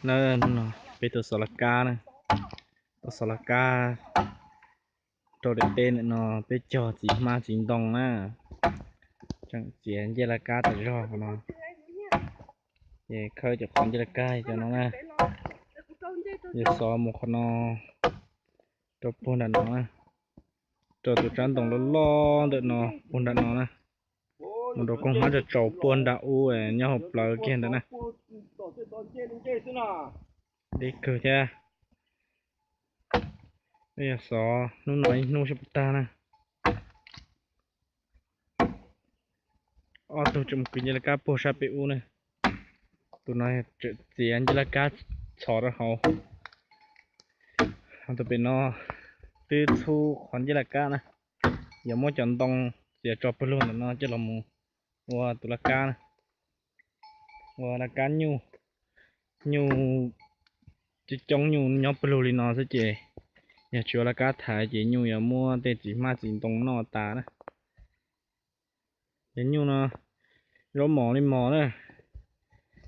Na, hnub no peb tuaj xov laj kab na, tuaj xov laj kab rau daim teb ntawm no, peb cog txiv hmab txiv ntoo na, tseem txiav ncej laj kab tas zog no, ces khawb cov qhov ncej laj kab cov no na, yog xov mus qhov no rau puag nram no na, rau tus tsab ntoo loj loj ntawm no puag nram no na, mus rau koog hmab tsaus tsaus puag nram ub nyob hauv plawv kiag ntawd na. Deb kawg thiab. Yog xov hnub no ib hnub sab puas tag na. Ob tug tseem mus kwv ncej laj kab puag sab pem ub na. Tus no tseem txiav ncej laj kab txhos rau hauv. Tus pem no twb txhub qhov ncej laj kab na, yuav muab cov ntoo txiav tso pawg lug ntawm no coj los mus ua tus laj kab na, ua laj kab nyuj. Nyuj coob coob, nyuj nyob pawg lug li no xwb ces yog tsis ua laj kab thaiv ces nyuj yuav muab tej txiv hmab txiv ntoo noj tas na. Ces nyuj no zaub mos li mos na,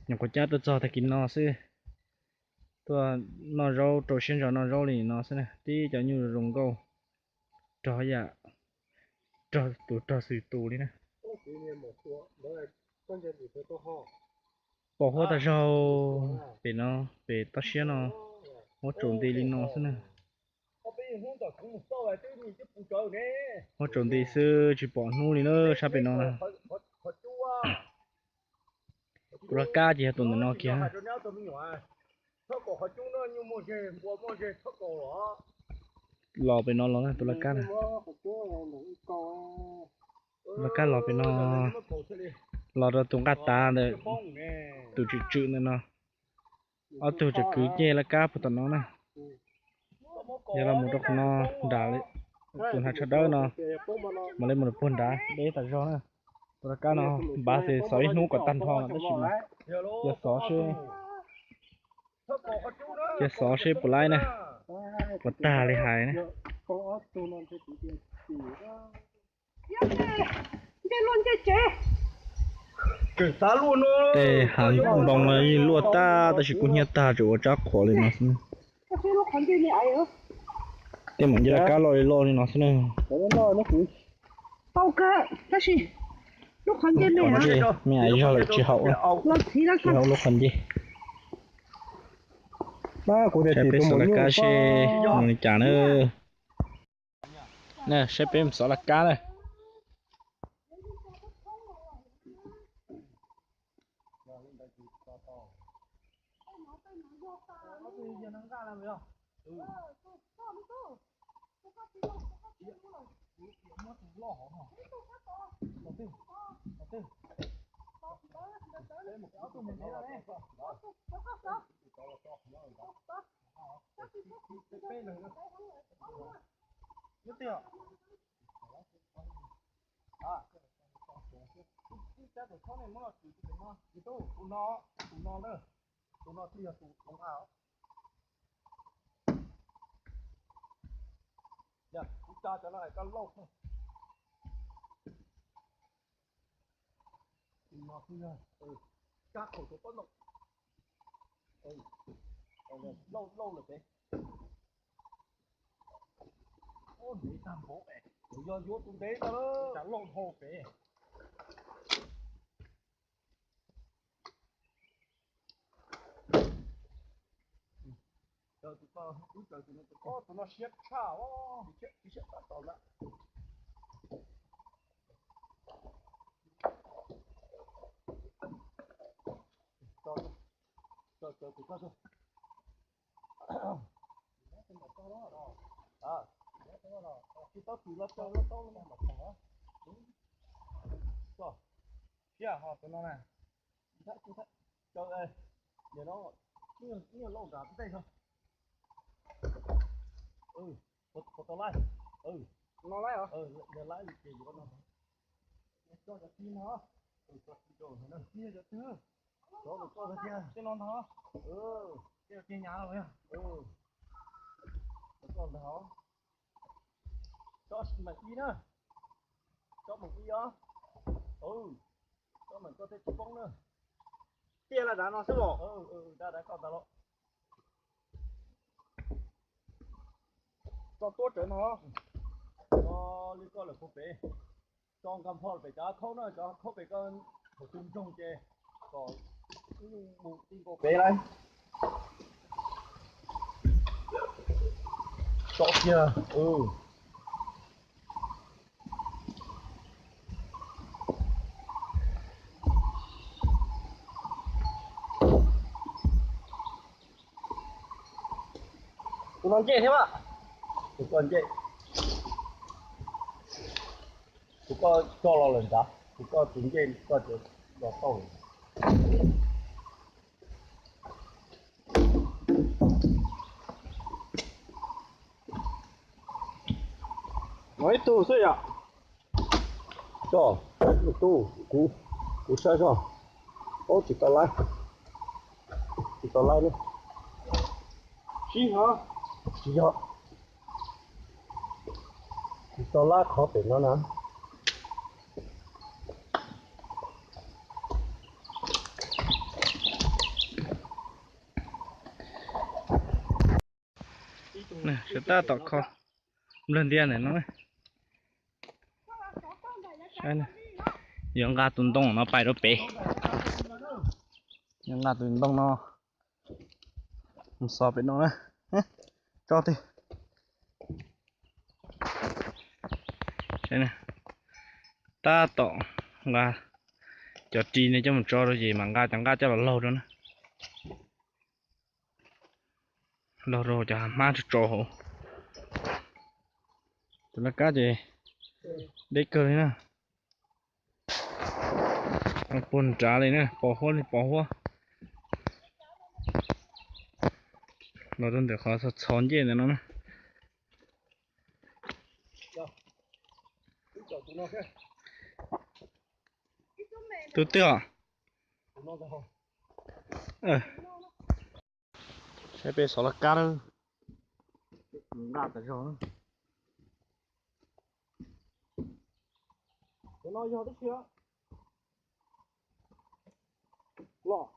nyuam qhuav cab tuaj txog tag kis no xwb. Tuaj noj zaub rau siab ntso noj zaub li no xwb na, tib cov nyuj zoo nkauj, rog yam, rog tus rog xwm tus li na. Pos huab tas zog pem no, pem toj siab no, huab tsaus nti li no xwb na. Huab tsaus nti xwb tsis pom hnub li na, sab pem no na. Tus laj kab ces yog tus ntawm no kiag. Los pem no los na tus laj kab na. Tus laj kab los pem no, los rau tus nqaj tav ntawm, tus tswm tswm ntawm no. Ob tug tseem kwv ncej laj kab puag tom no na. Yog los mus rau qhov no nram tus hnav tsho dawb no, mam li mus rau puag nrad deb tas zog na. Tus laj kab no npav xwb xov ib hnub kom tag nrho tab sis mas cia xov seb, cia xov seb puas laib na, puas tag li hais na. Tej hav ntoo no yeej luaj tag tab sis kuj hnyiab tag, tseem ua tsab qhuav li no xwb. Tej maum ncej laj kab loj li loj li no xwb na. Qhov ncej me ais zog lawm tsis haum, tsis haum lub qhov ncej. Saib peb xov laj kab seb mus li cas na. Saib peb mus xov laj kab na. Tus no, tus no na, tus no twb yog tus hluas nqa os. Kuv tsa cov no hais koj lauj. Tus no twb yog kab khaum tus pob no. Lauj lauj lawm pem. Ntev tag npaum es kuv yog yuav tus ntev no, cas lauj dhau pem. Tus no siab tshaj os, siab tab tom lawm. Tsis tau twm los tau los tau los mas. Siab ho tus no na. Nim no ib nyuag lauj nram ntej no. Puas tau laib? No laib os. Yog laib li ces yuav no. Coj cov tib no. Cov tib cov twg? Cov no coj tiag. Tej no ntag. Tej no tiag nyhav los yog. Coj ntag. Coj meem ib na. Coj meem ib os. Coj meem koj tej tsis poob na. Tiag laj dav no xwb los. Dav dav koj ntag los. Tso tuab rawv no. Li koj lawm puag pem. Tso nkag nplho pem cov khaub na, cov khaub pem koj thaum tu ntsoog ces kom mus ti nkaus pem lawm. Tso kiag. Kuv no ncej thiab mas. Kuv koj ncej. Kuv koj coj los lawm nrad, kuv koj tus ncej koj cov los tauj. No ib tug xwb yom. Coj ib tug, kuv, kuv saib zog. Aub, tsis tau laib, tsis tau laib ne. Sib hov, tsis yog, tsis tau laib qhov pem no na. Sawv tab tom kho nplawg ntias ntawm no. Yuav nqa tus ntoo no pais rau pem. Yuav nqa tus ntoo no mus xov pem no na. Tso tiag. Tab tom nqa cov ris no coj mus tso rau ces mam nqa cov nqaj coj los laug rau na. Laug rau cov hav hmab tso tso hauv. Tus laj kab ces deb kawg li na. Puag nrad li na, pos huab li pos huab. Los rau ntawm qhov txhos ncej ntawm no na. Tus twg os? Saib peb xov laj kab na. Nqa tas zog. Tus no yog tib si los.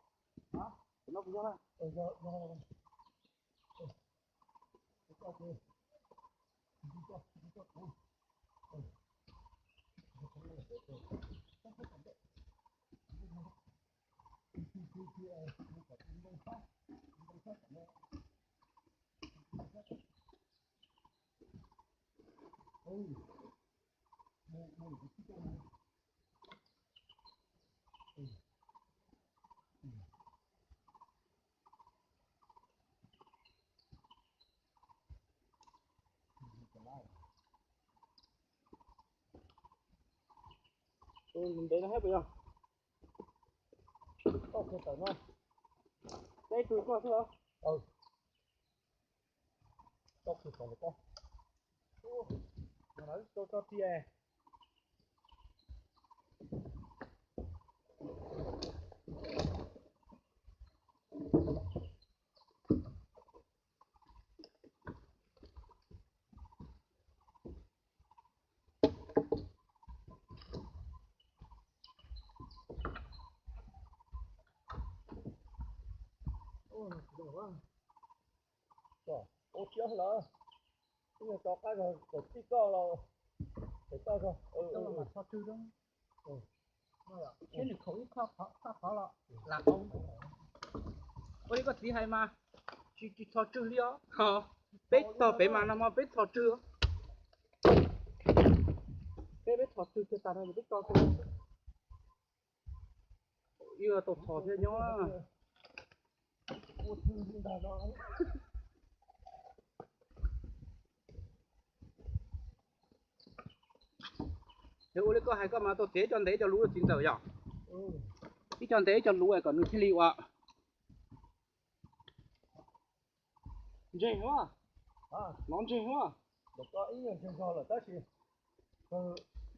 Tus no kuv yog na. Ntev no thiab puas yog? Tau kiag tawm no. Teb tug koj xwb los? Tau kiag tawm no. Tso tso tiag. Ua siab lawm, ib nyuag tso qab zog kom txij koj los, txij koj zog. Thiab nws khaum ib qho qhov los lam qau. Ua li koj txiv hais mas, tsis tsis txhos tswg li os. Peb tog pem mas nag hmo peb txhos tswg. Peb peb txhos tswg kiag tas no peb tso tswg. Ib tau txhos thiab nyob. Yog ua li koj hais koj mas tau txiav ib co ntev ib co luv txiv ntxawm yom. Ib co ntev ib co luv kom nws thiaj li ua. Ntseeg, nov ntseeg. Ib nyuag ntseeg zog lawm tab sis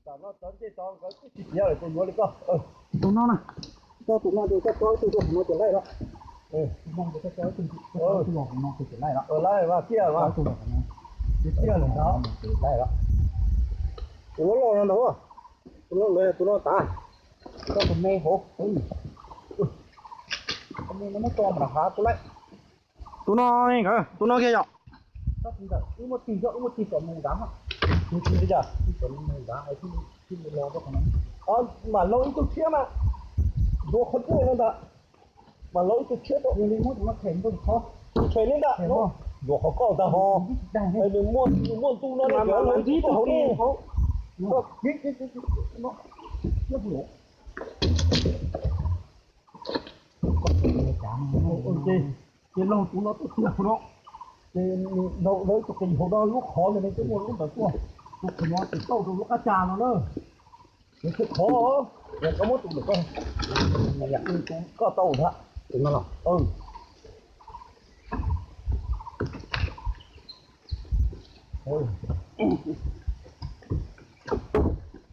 tam no cov ncej tod nkawd twb tsis tiav lawm ces yuav li koj. Tus no na, koj tus no ces koj tso ib tug rau hauv no ces laij lawm. Tus no ces koj tso ib tug rau hauv no ces laij lawm. Laij mas tiaj mas. Tiaj lawm ntag. Tus no loj no ntag. Tus no ntawd tus no tas. Koj tus me hauv. Tus me no muab tso mas hav kuv laij. Tus no, tus no kiag yom. Wb muab tig, wb muab tig tom mus nrad. Tig tom mus nrad, mam laug ib tug tshiab mas, yuav qhov ncauj no ntag. Mas laug ib tug tshiab tau, them li ntag, yuav qhov koj ntag ho. Nws muaj ntu no, nws muaj ntu hauv no. Ces laug tus no tuaj tiag no, ces laug tus qis hauv no lub qhov ntawd ne, twb muaj lub ntawd tuaj, tus qhov no tsis tau rau lub qab tsa no na. Ces qhov koj muab tus ntawm koj, tus koj tau ntag.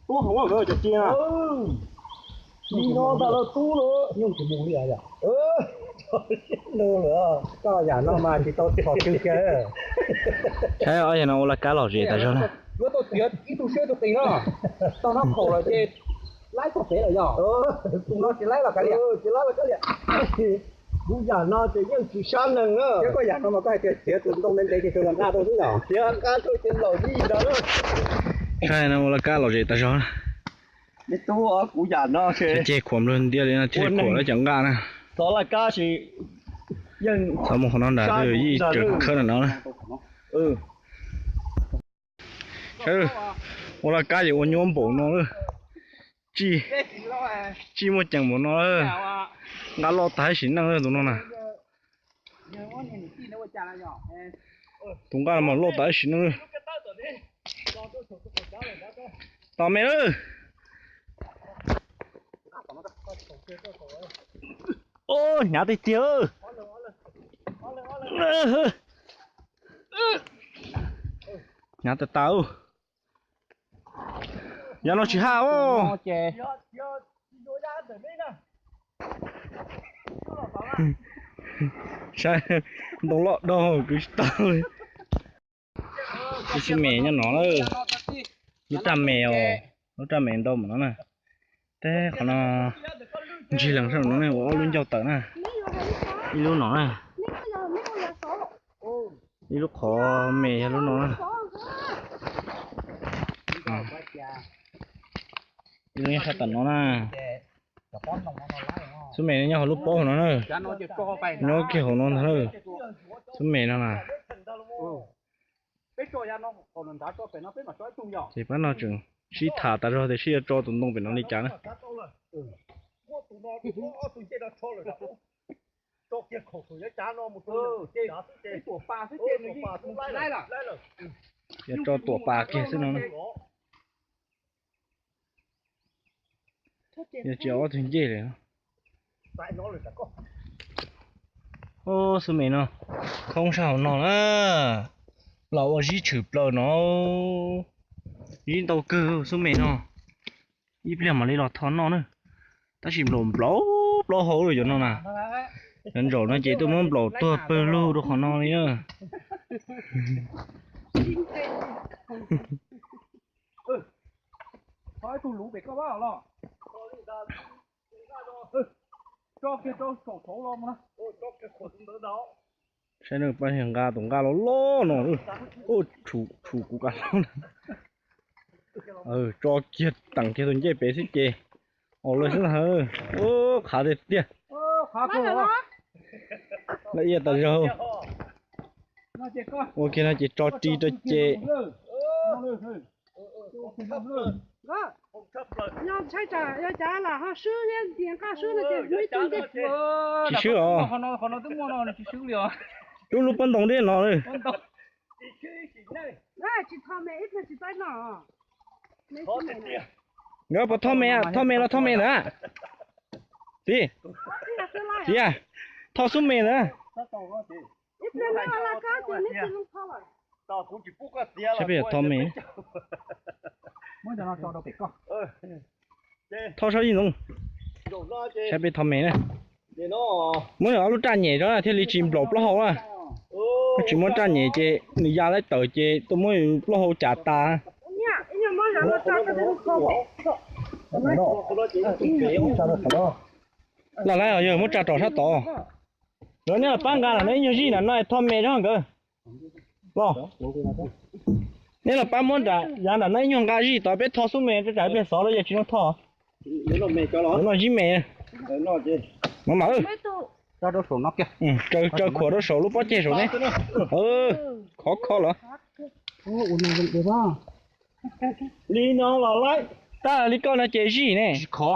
Tub hauv cov cia. Li no ntag lawm tub lawm. Nyuj tsis mus li os. Koj yam no mas tsis tau txhom twg kiag. Saib ob yam no ua laj kab lom zem tas zog na. Yuav tau txiav ib tug siab tus qis no, tau nab khaum lawm ces laib txog pem lawm yog. Tus no tsis laib los kav liam, tsis laib los kav liam. Kuv yam no ces yeej tsis sab neeg na. Thiab koj yam no mas koj hais tias txiav tus ntoo ntev ntev ces tsuas nqa rau xwb yom. Txiav nqa rau ces laum li ntawd. Saib no ua laj kab lom zem tas zog. Kuv yam no ces khuam nplawg ntiaj li no thiaj li khuam lawv cov nqaj na. Xov laj kab ces yeej xov mus qhov no nrad, yeej tseem khawb na no na. Saib, ua laj kab ces ua nyuaj npaum no lawm. Txij, txij muaj ceem npaum no lawm. Nqaj loj tag ib sim neej lawm tus no na. Tus nqaj mas loj tas ib sim neej lawm. Tos me lawm. Hnyav tiag tiag. Hnyav tas tas. Yam no tsis haj os. Saib, ntoo loj dog kwv tsis tau li. Ib xub me nyob no na. Lub raj me os, lub raj me ntau mus no na. Teb qhov no ntsig lees sab no ne, ua ob lub ncauj tawm na. Ib lub no na. Ib lub qhov me yog lub no na. Ib lub nyob sab tom no na. Xub me nyob hauv lub pob hauv no na. Nyob kiag hauv no ntag na. Xub me no na. Ces pab no tseem sib tham tas zog tias sib yuav tso tus ntoo pem no li cas na. Yuav tso tuam pas kiag xwb no na. Yog tsis ob tug ncej lawm. Xub me no, khoob sab hauv no na, los ua zib tshwm plaws no, zib ntau kawg xub me no. Ib pliag mam li los tho noj na. Tab sis nplaum nplaum plaub hau lawm cov no na. Cov ntsaum no ces tuaj muab nplaum tuag pawg lug rau qhov no li na. Saib na, pab nqa tus nqaj loj loj no, tshum kuv kav hlau na. Tso kiag teem kiag tus ncej pem xwb ces, au lawm xwb na. Qhav tiag tiag. Laj iab tas zog. Ua kiag no ces tso ri rau ces. Tsis swb os. Rub lub pob ntoo thiab no. Nkawd puas tho me, tho me los tho me ntawd? Txiv, txiv, tho xub me ntawd. Saib peb tho me. Tho saib yij ntxoov. Saib peb tho me na. Muab ob lub raj nyem rau thiaj li tsis nplaum plaub hau na. Koj tsis muab raj nyem ces nws ya laib tawm ces tuaj muab plaub hau cas tas. Laj laib os, yog muab tsa rau sab tod. Lawv nej pab nqa los nej ib nyuag zij na no tho me rau nkawd. Los, neb los pab muab nram yav nram no ib nyuag nqa zij tod peb tho xub me rau tsam pliag xov lawm yeej tsis zoo tho. Noj zib me. Maj mam, raws khuam rau saum lub pob ceg saum ne. Khov kho los. Li no los laib. Tab li koj no ces zij ne. Qhov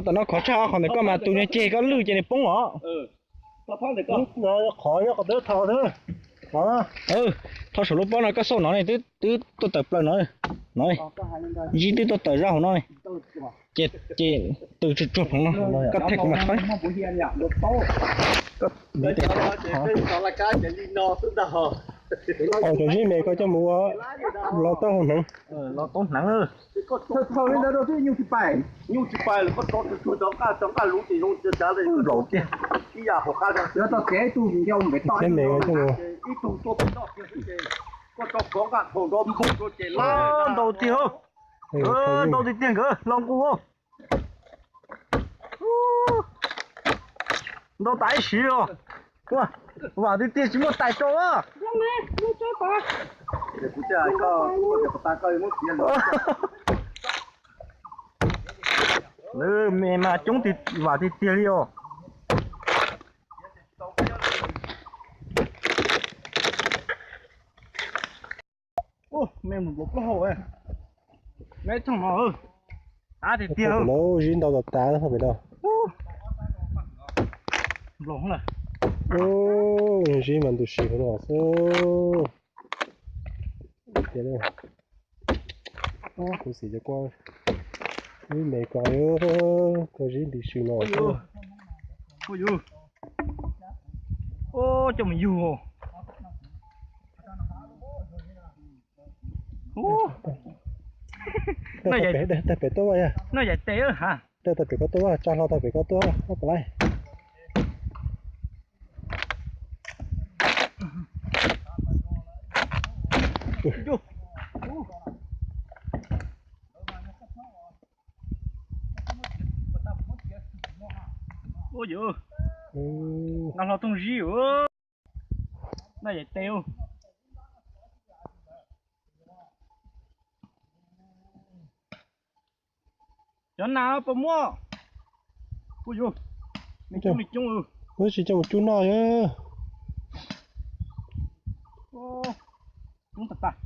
tom no khov tshaj qhov ntawm koj mas tus niag ceg koj lwj ces nws poob os. Qhov, qhov tho saum lub pob no koj xauj no ne, twb tuaj tawm plaws no, no, zib twb tuaj tawm zaj hauv no ne. Ces, ces tws tsuag tsuag ploog no, koj thiaj kuv mam thawb. Cov zib me koj coj mus ua los tau hneev. Los tau hneev. Nyuj tsis pais, nyuj tsis pais lawm koj tso tsuag tsuag cov nqaj, cov nqaj luv ces zoo cav cav li nplaum tiag. Ib yam hauv qab, tau kev ib tug nco npem toj, ib tug tuaj pem toj kiag xwb ces koj tso kov nqaj thaum nrov nphooj rau ces lab ntau tiag. Ntau tiag tiag nkawd los nqus. Ntau tas ib siv os. Vam tiag tiag tsis muaj tais rau. Lawv me mas coob tiag, vam tiag tiag li os. Me nplaum plaub hau, me thooj no, qab tiag tiag. Lawv zib ntau tas tas pem no. Nplaum lawm. Zib mas ntu sim no xwb. Kuv xim cov kua, ib me ko, kua zib ntu sim no. Coj mus yug. Tawg pem tuaj vaj, tawg pem koj tuaj vaj, tsa hlo tawg pem koj tuaj vaj, koj pom lawm. Nqa hlo tooj zib. Noj yam tes. Cov nas puas muaj? Ua yus, me coob li coob. Wb tsis coj mus cub noj. Coob tas tas.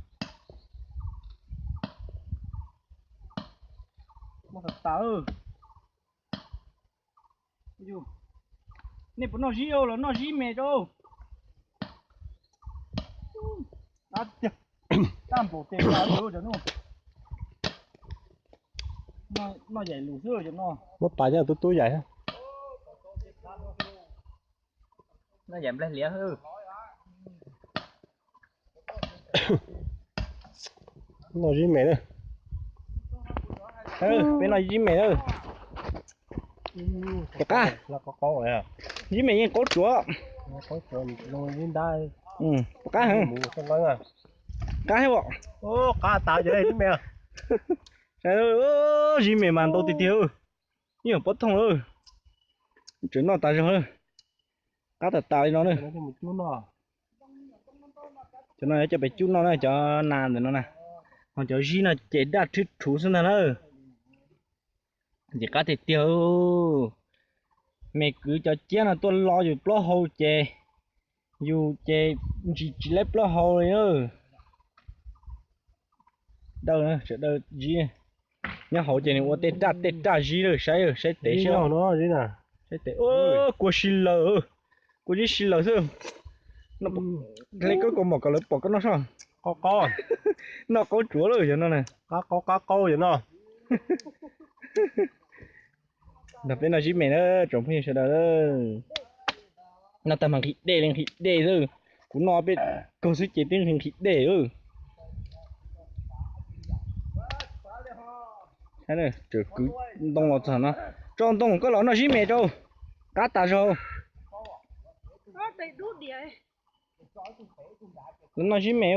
Muaj tas tas. Nej puas noj zib los noj zib me rau. Tab npaum tes tas li cov no. Noj yaim lus xwb cov no. Muab pas nyob tub tub yaim. Noj yaim nplaig liav xwb. Noj zib me na. Peb noj zib me na. Rov qab. Zib me yeej qaub tsuav. Rov qab. Qab heev. Qab tas zib me. Zib me mas ntau tiag tiag. Ib yam pob thooj lawm. Tseem noj tas zog lawm. Qab tas tas li no na. Cov no yuav coj pem cub noj na, cov nas ntawm no na. Ho cov zib no ces daj rhwb rhuv xwb ntag na. Ces qab tiag tiag. Me kwv cov ciab no tuaj lo yus plaub hau ces yus ces ntsis tsis laib plaub hau li na. Dawb, sawv daws zib. Nyob hauv ces nws ua tej raj tej raj zib lawm, saib saib tes saib. Saib tes, kua si lawm, kua zib si lawm xwb. Hle koj kaus mom kom lawv pom koj noj soj. Noj qaub tsuav lawm yog no na. Qab qaub qab qaub yog no. Nrog peb noj zib me na tsoom phooj ywg sawv daws. Noj tag mas nqhis dej li nqhis dej xwb. Kuv noj peb kaug xwb ces twb nqhis nqhis dej. Tseem kwv ntoo los txog no. Tso ntoo koj los noj zib me rau. Qab tas zog. Noj zib me.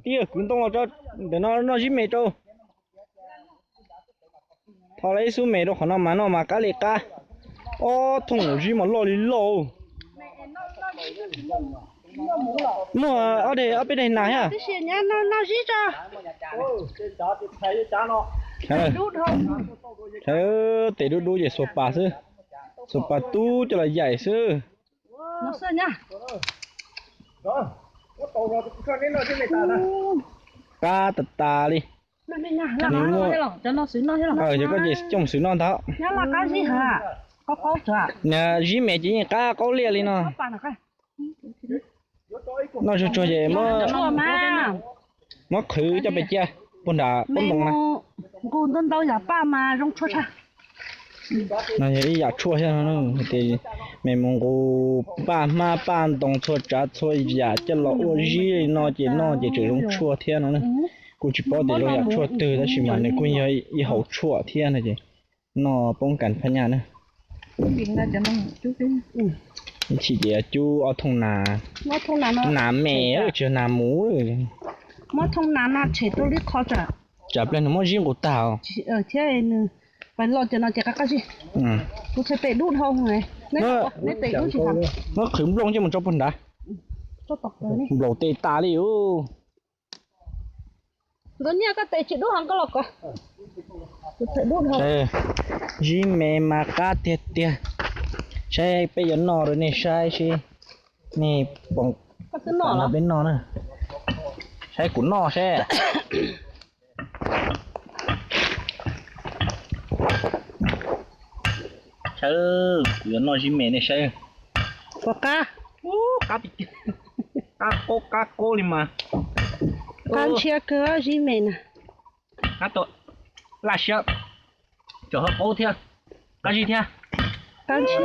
Tij kwv ntoo los tso, ntawm no noj zib me rau. Tho lawm ib xub me rau qhov no mas noj mas qab li qab. Ob thooj zib mas loj li loj. Muaj ob daim, ob peb daim nas thiab. Tes dub dub ces xuas pas xwb, xuas pas tub coj los yaim xwb. Qab tas tas li. Nws muaj, yog koj ces coj mus xwb noj ntag. Zib me ces yeej qab qaub liaj li no. Noj tsuag tsuag ces muab qhwv coj pem cia puag nram qub ntoo na. No yog ib yam tshuaj thiab no, ces me mus nqus paj hmab paj ntoo txhua tsav txhua yam coj los ua zib li no ces noj ces tseem zoo tshuaj thiab no. Kuj tsis paub tias zoo yam tshuaj twg tab sis mas nws kuj yog ib hauv tshuaj thiab no ces noj poob kas phaj nyaj na. Ib chim ces cub ob thooj nas, nas me tsis yog nas muv. Tsam pliag nws muab zib nqus tag os. Muab qhwv nplooj coj mus tso puag nrad. Nplaum tes tas li. Zib me mas qab tiag tiag. Saib peb yuav noj rau nej saib seb nej pom. Peb noj na, saib kuv noj seb. Saib, kuv yuav noj zib me nej saib. Qab, qab qaub qab qaub li mas. Qab ntshiab kawg zib me na. Qab tau laj siab, tseem ho qaub thiab, qab zib thiab. Qab heev.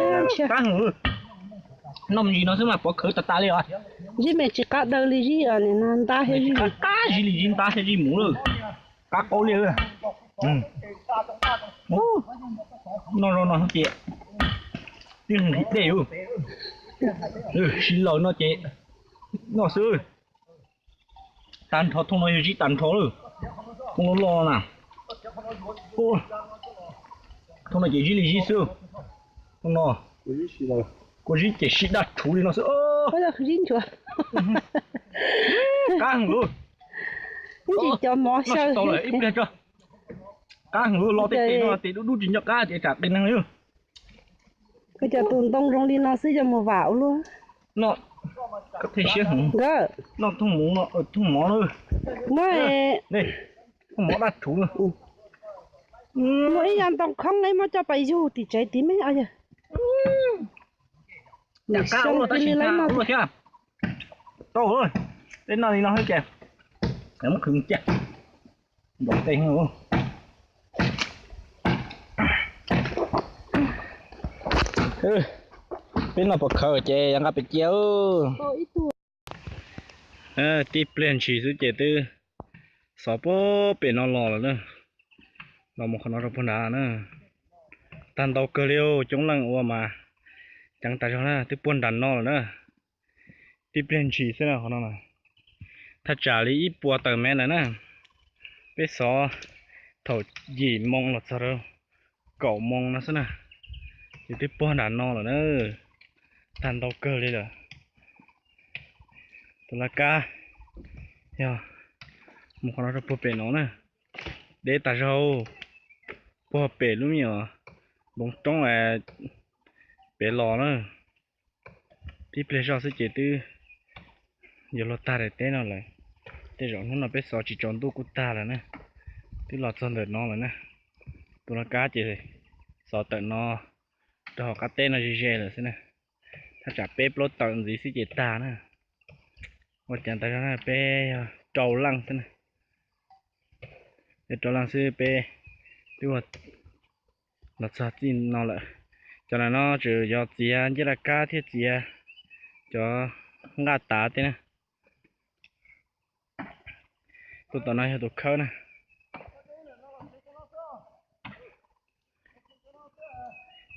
Noj me ntsis no xwb mas pov khawv tas tas li os. Zib me tsis qab daw li zib ntab thiab zib, qab zib li zib ntab thiab zib muv lawm. Qab qaub li. Noj zoo no ces twb nqhis dej. Sib laws no ces noj xwb. Tag nrho thooj no yog zib tag nrho lawm. Thooj loj loj na. Thooj no ces zib li zib xwb. Thooj no kuv zib ces sib daj rhuv li no xwb. Qab heev lawm. Ib pliag tso. Qab heev lawm, los tej tes no tes dub dub tsis nco qab tias tsam qias neeg li. Koj cov tus ntoo zoo li no xwb coj mus vam ua luaj. Noj, koj thiaj siab heev. Nkawd noj thooj mov no, thooj mov na. Muaj, thooj mov daj rhuv na. Muaj ib yam ntoo khoob ne, muab coj pais yug tim tsev tid me. Qab ua tib si no ua thiab. Tau, peb noj li no xwb ces muab khwv cia. Nplaum tes. Peb noj pov khawv ces yuav nqa pem cia. Tib pliag ntshis xwb ces twb xov puag pem no los lawm na. Los mus qhov no rau puag nrad na. Tag ntau kawg li, coob leej ua mas ceev tas zog na, twb puag nram no lawm na. Tib pliag ntshis xwb na qhov no. Thaj tsam li ib puas tawm mev lawm na. Peb xov thaum yim moo los txog rau kaum moo no xwb na. Ces twb puag nram no lawm na. Tag ntau kawg li lawm. Tus laj kab yog mus qhov no rau puag pem no na. Deb tas zog, puag pem lub me nyuam npoo roob pem los na. Tib pliag zoj xwb ces twb yuav luag tag daim teb no lawm. Tej zaum hnub no peb xov tsis tsaus ntuj kuj tag lawm na. Twb los txog ntawm no lawm na. Tus laj kab ces xov tawm no rau hauv qab teb no ze ze lawm xwb na. Thaj tsam peb plaub tawm ntxiv xwb ces tag na. Ua cas tas zog na, peb yog rau leej xwb na. Yog rau leej xwb peb twb ua los txog txij no lawm. Cov no tseem yog txiav ncej laj kab thiab txiav cov nqaj tav tej na. Tus tom no yog tus khawb na.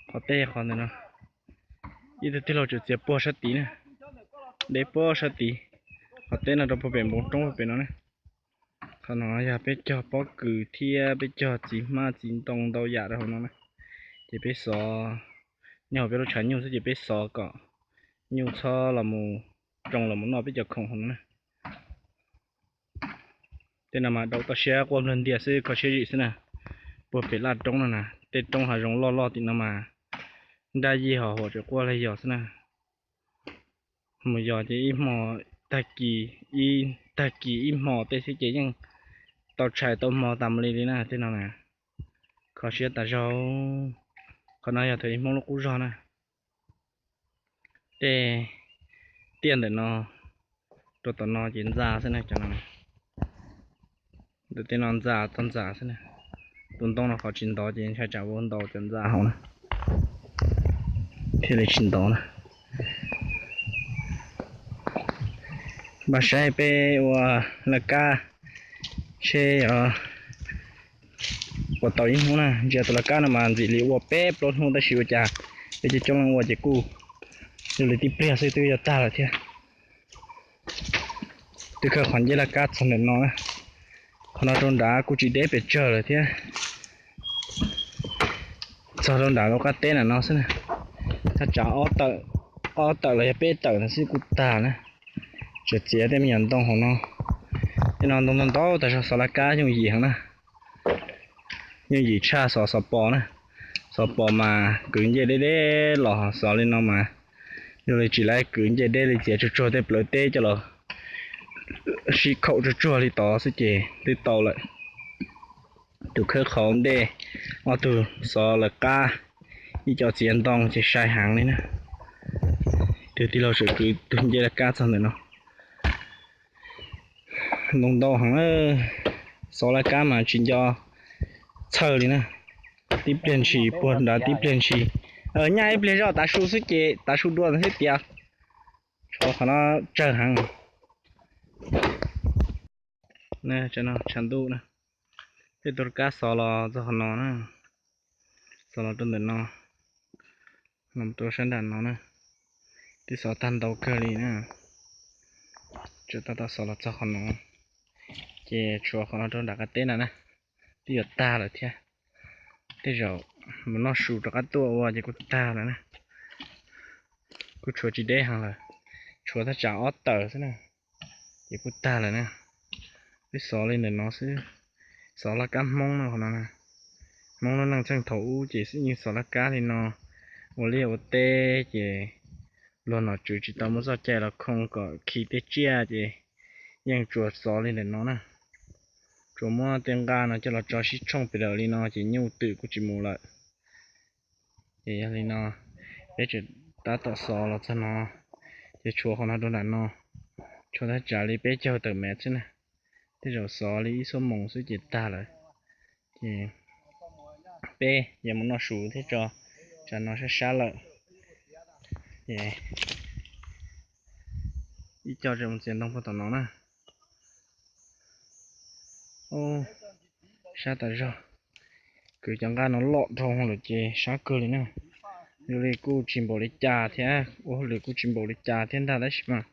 Qhov teb qhov ntawm no, ib tug tij laug tseem txiav puag sab tid na, deb puag sab tid. Qhov teb no rau puag pem npoo roob puag pem no na. Qhov no yog peb cog pob kws thiab peb cog txiv hmab txiv ntoo ntau yam rau hauv no na. Ces peb xov nyob hauv peb lub tshav nyuj xwb ces peb xov kom Nyuj txhob los mus tsoo los mus noj peb cov khoom hauv no na. Tej no mas daus toj siab quaj nplawg ntias xwb, kho siab zim xwb na. Puag pem laj roob no na, tej roob hav zoov loj loj tim no mas nrab yij hos huam tseem quaj lag yos xwb na. Mus yos ces ib hmo, tag kis, ib tag kis ib hmo tej xwb ces yeej tau tshais tau hmo tas mus li li na tej no na. Kho siab tas zog. Qhov no yog thaum ub Hmoob lub qub zog na. Tej tiaj ntawm no rau tom no ces ntxa xwb na cov no. Ntawm tej no ntxa toj ntxa xwb na. Tus ntoo no qhov tsis ntov ces ntshai tsam ua ntau cov ntxa hauv na, thiaj li tsis ntov na. Npaj saib peb ua laj kab seb puas tau ib hnub na. Ntsia tus laj kab no mas ntxim li ua peb plaub hnub tab sis ua cas peb coob coob leej ua ces kuj yog li tib pliag xwb twb yuav tag lawm thiab. Twb khawb qhov ncej laj kab txog ntawm no na. Qhov no rau nrad kuj tsis deb pes tsawg lawm thiab. Txog rau nram lub qab teb ntawm no xwb na. Thaj tsam ob tawm los yog peb tawm ntawd xwb kuj tag na. Tseem txiav tej me nyuam ntoo hauv no. Tej no ntoo ntau ntau tas zog, xov laj kab yooj yim heev na. Yooj yim tshaj xov xov pos na. Xov pos mas kwv ncej deb deb los, xov li no mas yog li tsis laiv kwv ncej deb li, txiav tsuag tsuag tej plawv teb coj los sib khaum tsuag tsuag li tod xwb ces twb tau lawm. Tus khawb qhov ntej, ob tug xov laj kab, ib co txiav ntoo ces sai heev li na. Tus tij laug tseem kwv tus ncej laj kab txog ntawm no. Ntoo ntau heev, xov laj kab mas tsis nco txhawj li na. Tib pliag ntshis puag nrad tib pliag ntshis. Nyaj ib pliag zoj tav su xwb ces tav su dua ntawd thiab tias. Tshuav qhov no tsawg heev. Tshav ntuj na, peb tus laj kab xov los txog qhov no na, xov los rau ntawm no, los rau sab nram no na, twb xov tag ntau kawg li na. Tseem tab tom xov los txog qhov no, ces tshuav qhov no rau nram qab teb no na, twb yuav tag lawm thiab. Tej zaum mus noj su rov qab tuaj ua ces kuj tag lawm na. Kuj tshuav tsis deb heev lawm, tshuav thaj tsam ob tawm xwb na, ces kuj tag lawm na. Twb xov li ntawm no xwb, xov laj kab Hmoob no qhov no na. Hmoob lub neej txheej thaum ub ces yeej xov laj kab li no, ua liaj ua teb ces luag nom tswv tsis tau muab txoj cai los khoo kom khi tej tsiaj ces yeej tsuas xov li ntawm no na. Tsuas muab tej nqaj no coj los tso sib tshooj pes daws li no ces nyuj twm kuj tsis mus lawm. Ces yog li no, peb tseem tab tom xov los txog no, ces tshuav qhov no rau nram no, tshuav thaj tsam li peb caug tawm mev xwb na. Tej zaum xov li ib xuab moos xwb ces tag lawm. Ces peb yuav mus noj su thiab tso, tsam no sab sab lawm. Ces ib co tseem mus txiav ntoo puag tom no na. Sab tas zog, kwv cov nqaj no loj dhau lawm ces sab kawg li na. Yog li kuj tsis npaum li cas thiab, ua hauj lwm kuj tsis npaum li cas thiab ntag tab sis mas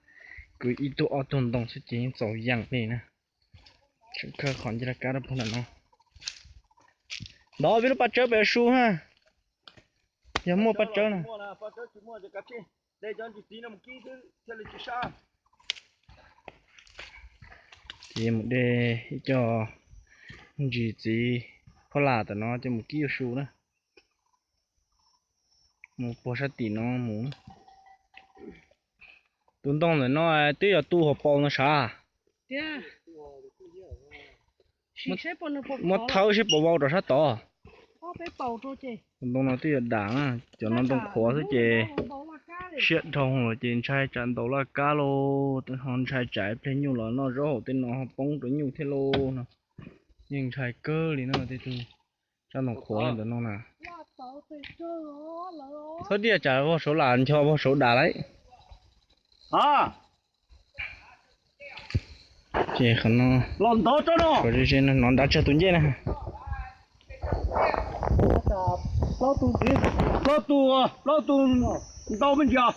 kwv ib tug ob tug ntoo xwb ces yeej txaus yeem li na. Tseem khawb qhov ncej laj kab rau puag nram no. Ntov peb lub paj tsawb pem su na, yog muaj paj tsawb na. Ces mus de ib co ntsis txiv phab las tam no coj mus kib ua su na. Mus puag sab tim no mus. Tus ntoo ntawm no twb yog tu hauv paus no sav. Muab thawb seb puas vau rau sab tod. Tus ntoo no twb yog dam na, cov no ntoo qhuav xwb ces siab dhau lawm ces ntshai tsam ntaus laj kab lauj, ho ntshai tsam ib pliag nyuj los noj zaub hauv tej no ho poob rau nyuj thiab lauj no. Yeej ntshai kawg li no tej tug. Sab ntoo qhuav ntawm no na. Txhob diaj tsam vag saud lam ncho vag saud dam lauj. Ces qhov no, ze ze no nov nrad tsawg tus ncej na. Plaub tus, plaub tus ntau me ntsis.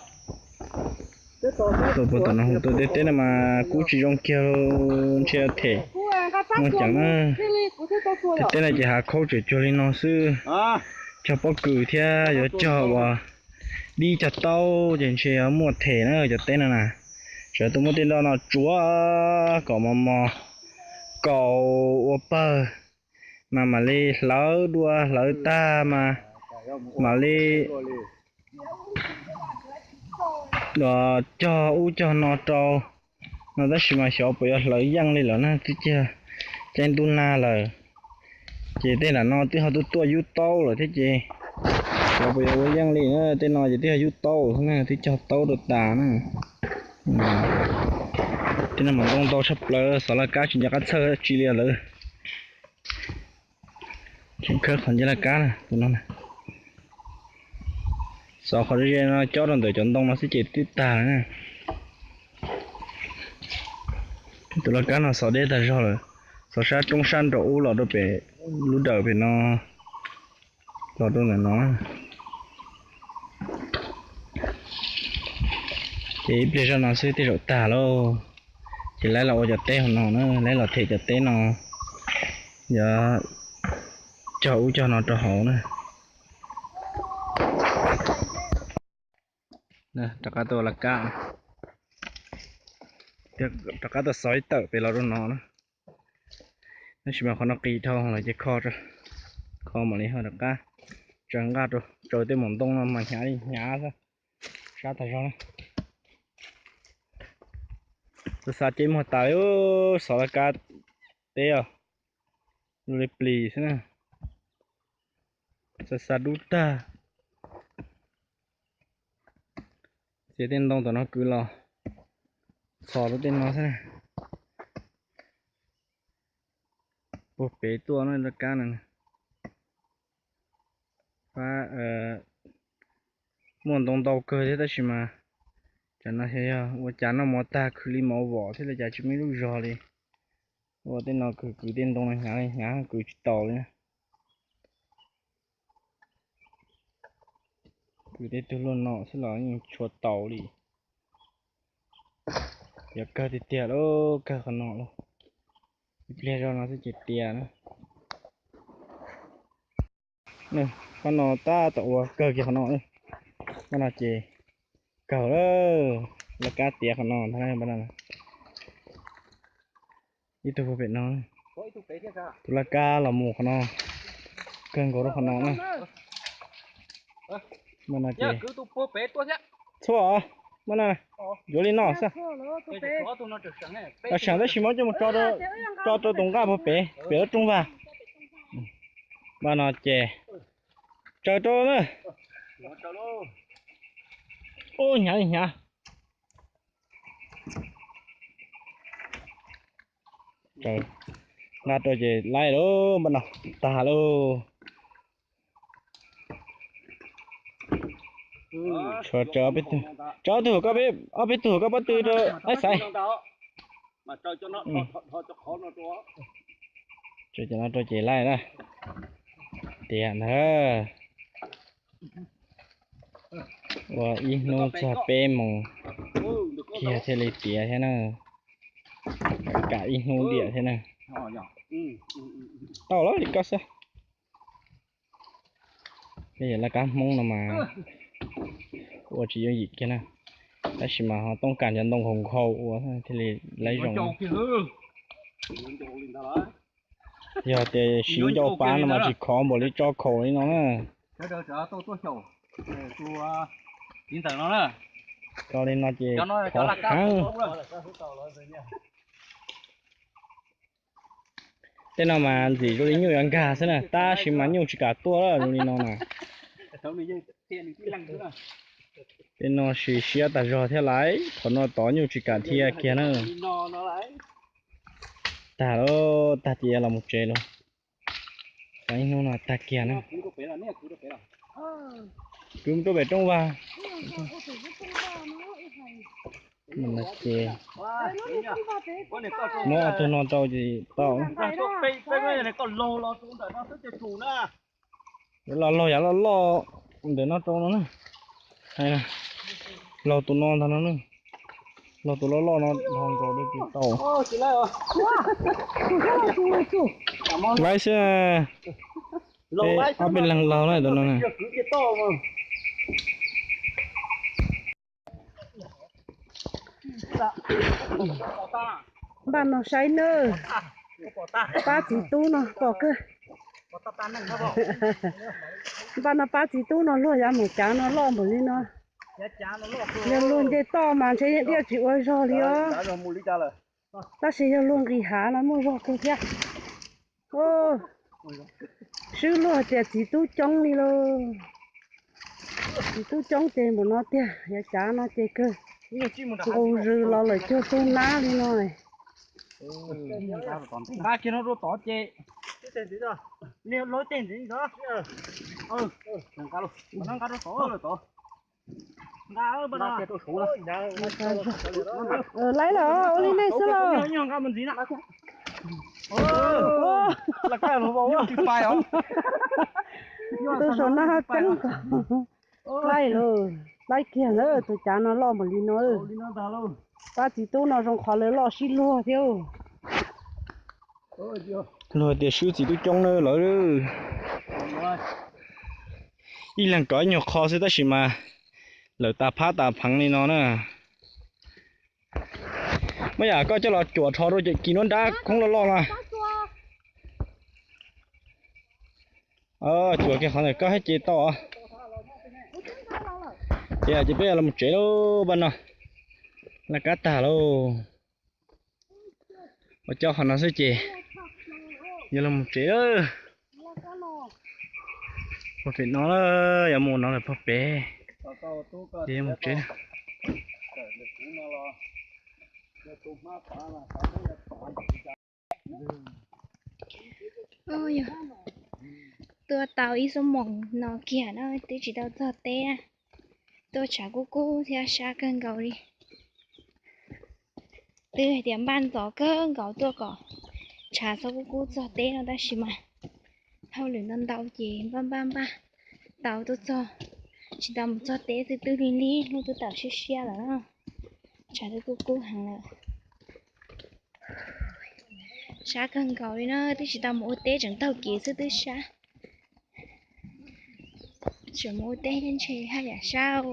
Tuaj puag tom no hu tuaj tej teb no mas kub tsis zoo kiag, ntshe them muaj ceem na. Tej teb no ces hav khaub tseem cuag li no xwb, cog pob kws thiab yuav cog uas dib cog taub ces ntshe yuav muaj them na cov teb no na. Sawv tuaj muab tej nroj no tsuav kom mos mos, kaus ua pawg, mas mam li hlawv dua, hlawv tag mas mam li cog ub cog no rau no. Tab sis mas xyov puas yuav hlawv yeej li lawm na, twb ciaj caij ntuj nag lawm. Ces tej nram no twb ho tuaj tuaj yub taub lawm thiab ces xyov puas yuav ua yeej li na. Tej no ces twb ho yub taub xwb na, twb cog taub rau tas na. Tej no mas ntoo ntau tshaj plaws, xov laj kab tsis nco qab txhawj tsi li lawm. Tseem khawb qhov ncauj laj kab na, tus no na. Xov qhov ze no cob rau ntawm cov ntoo no xwb ces twb tag lawm na. Tus laj kab no xov deb tag zog lawm, xov sab roob sab nraum ub los rau pem lub dawm pem no, los rau ntawm no. Ces ib pliag zoj no xwb tej zaum tag lauj. Ces lawv los ua cov teb hauv no na, lawv los them cov teb no, yuav cog ub cog no rau hauv na. Rov qab tuaj laj kab, rov qab tuaj xov ib tawm pem los rau no na. Tab sis mas qhov no qis dhau lawm ces kho, kho mam li ho rov qab tsaws nqaj rau, tsaws tej maum ntoo no mas hnyav li hnyav xwb, sab tag zog na. Xav xav ces muag tas li, xov laj kab teb os, zoo li plis xwb na. Xav xav dub tag. Txiav tej ntoo tom no kwv los txhos rau tej no xwb na. Puag pem tuaj no laj kab no. Pab muaj ntoo ntau kawg thiab tab sis mas tsam no xyov yog ua cas noj mov tag khwv li mov vom thiab li cas tsis muaj ib lub zog li. Ua tej no kwv kwv tej ntoo no hnyav li hnyav kwv tsis taus li na. Kwv tej tug luaj no xwb los yeej tshua taus li. Yog kawg tiag tiag lauj, kawg qhov no lauj. Ib pliag zoj no xwb ces tiav na. Qhov no tab tom ua kawg kiag qhov no. Qhov no ces kawg lawm, laj kab tiav qhov no ntag. Ib tug puag pem no, tus laj kab los mus qhov no, kawg nkaus rau qhov no na. Mas no ces txhua, mas no yuav li no xwb. Seem tab sis mas coj mus tso rau tus nqaj puag pem pem lub rooj vag. Mas no ces tsaws rau na. Ub, hnyav li hnyav. Nqa rau ces laib lauj, npaj no tag lauj. Tshuav tsawv ob peb tug, tsawv ob tug, ob peb tug koj pob tw rau laib xaiv. Tsawv cov no rau ces laib na. Tiav ntag. Ua ib hnub txog peb moos kiag thiaj li tiav thiab na. Kam ib hnub diam thiab na. Tau lawm li koj xwb. Tej yam laj kab Hmoob no mas ua tsis yooj yim kiag na, tab sis mas ho tooj kam cov ntoo nkhaus nkhaus ua thiaj li laib zoo. Yog tias siv ncau pab no mas tsis khov npaum li tso khaum li no na. Tso li no ces khov heev. Tej no mas ntxim zoo li nyuj yuav nkag xwb na, tab sis mas nyuj tsis kam tuaj zoo li no na. Tej no sis siab tas zog thiab laiv, thaum no tod nyuj tsis kam dhia kiag na. Tag lauj, tag ces los mus tsev lauj. Xav ib hnub no tag kiag na. Kwv rau pem rooj vag. Ces muab ob tug no rau ces tau. Los laug yav loj loj ntawm no rau no na. Laug tus no ntag no na. Laug tus loj loj no ho nkaus dej tsis tau. Laib xwb. Ob peb leeg laug na tus no na. Npaj no saib nawb, pab txiv tub no pom kawg. Npaj no pab txiv tub no luag yav mus cav no loj npaum li no. Yog luag nce toj mas ntshe yeej diaj tsis ua zog li os. Tab sis yog luag nqis hav no muaj zog kawg thiab. Swb luag tias txiv tub coob li lauj. Txiv tub coob ces npaum no tiag, yav cav no ces kawg nqus zws los lawm cuag tub nab li no. Nqa kiag no rau tod ces, nqa rau tod. Laib los ua li nej xwb los. Tus saum no ho ceeb. Laib lauj, laib kiag lawm, tus cav no loj npaum li no. Pab txiv tub no zoo qhov lawv loj sib luag thiab. Luag tias swb txiv tub coob na lawm. Ib leeg rov ib nyuag qho xwb tab sis mas lawm tas phab tas pheev li no na. Muab yam koj coj los cuam rho rau cov kis nuab nrab khoob loj loj no. Cuam kiag qhov ntawm koj thiab ces tau. Ces ces peb los mus tsev lauj, npaj no laj kab tag lauj. Ua cov qhov no xwb ces yuav los mus tsev lawm. Ua pem no yuav mus no lawm pog pem, ces yuav mus tsev. Tuaj tau ib xuab moos no kiag na twb tsis tau txog teb na. Tuaj tshav kub kub thiab sab kawg nkaus li. Twb hais tias npaj ntxov kawg nkaus tuaj kom tshav txhob kub kub txog teb no tab sis mas hauj lwm ntau ntau ces npaj npaj npaj tau tuaj txog, tsis tau mus txog teb xwb twb lig lig hnub twb tawm siab siab lawm na. Tshav twb kub kub heev lawm. Sab kawg nkaus li na, twb tsis tau mus ua teb tseem taug kev xwb twb sab. Tseem mus ua teb ntshe haj yam sab.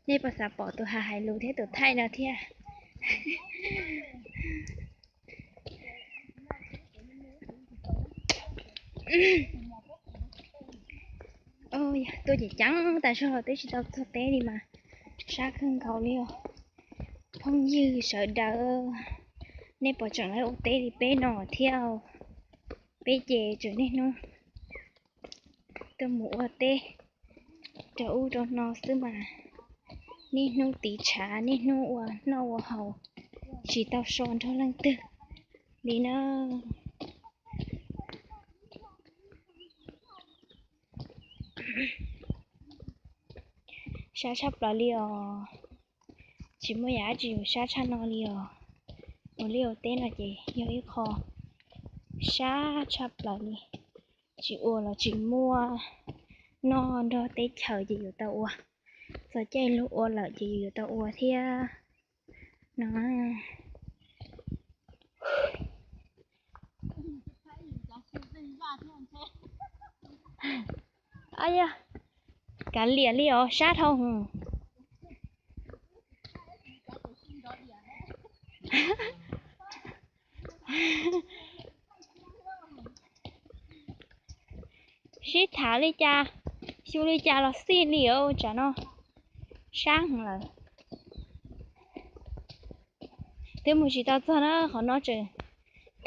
Nej puas xav pom tus hais hais lus thiab tus thaij no thiab? Tuaj ces ceev tas zog twb tsis tau txog teb li mas sab kawg nkaus li os. Phooj ywg sawv daws, nej puas tseem ua teb li peb no thiab? Peb ces tseem niaj hnub tuaj mus ua teb rau ub rau no xwb mas, niaj hnub tiv tshav niaj hnub ua noj ua haus, tsis tau so nrog leej twg li na. Sab tshaj plaws li os. Tsis muaj yam dab tsi yuav sab tshaj no li os. Ua liaj ua teb no ces yog ib qho sab tshaj plaws li. Tsis ua los tsis muaj noj nrog teb chaws ces yuav tau ua. Txog caij lug ua lawm ces yus yuav tau ua thiab no. Kav liam li os, sab dhau. Sib tham li cas, xyu li cas los xij li os, tsam no sab heev lawm. Twb mus tsis tau txog na, qhov no tseem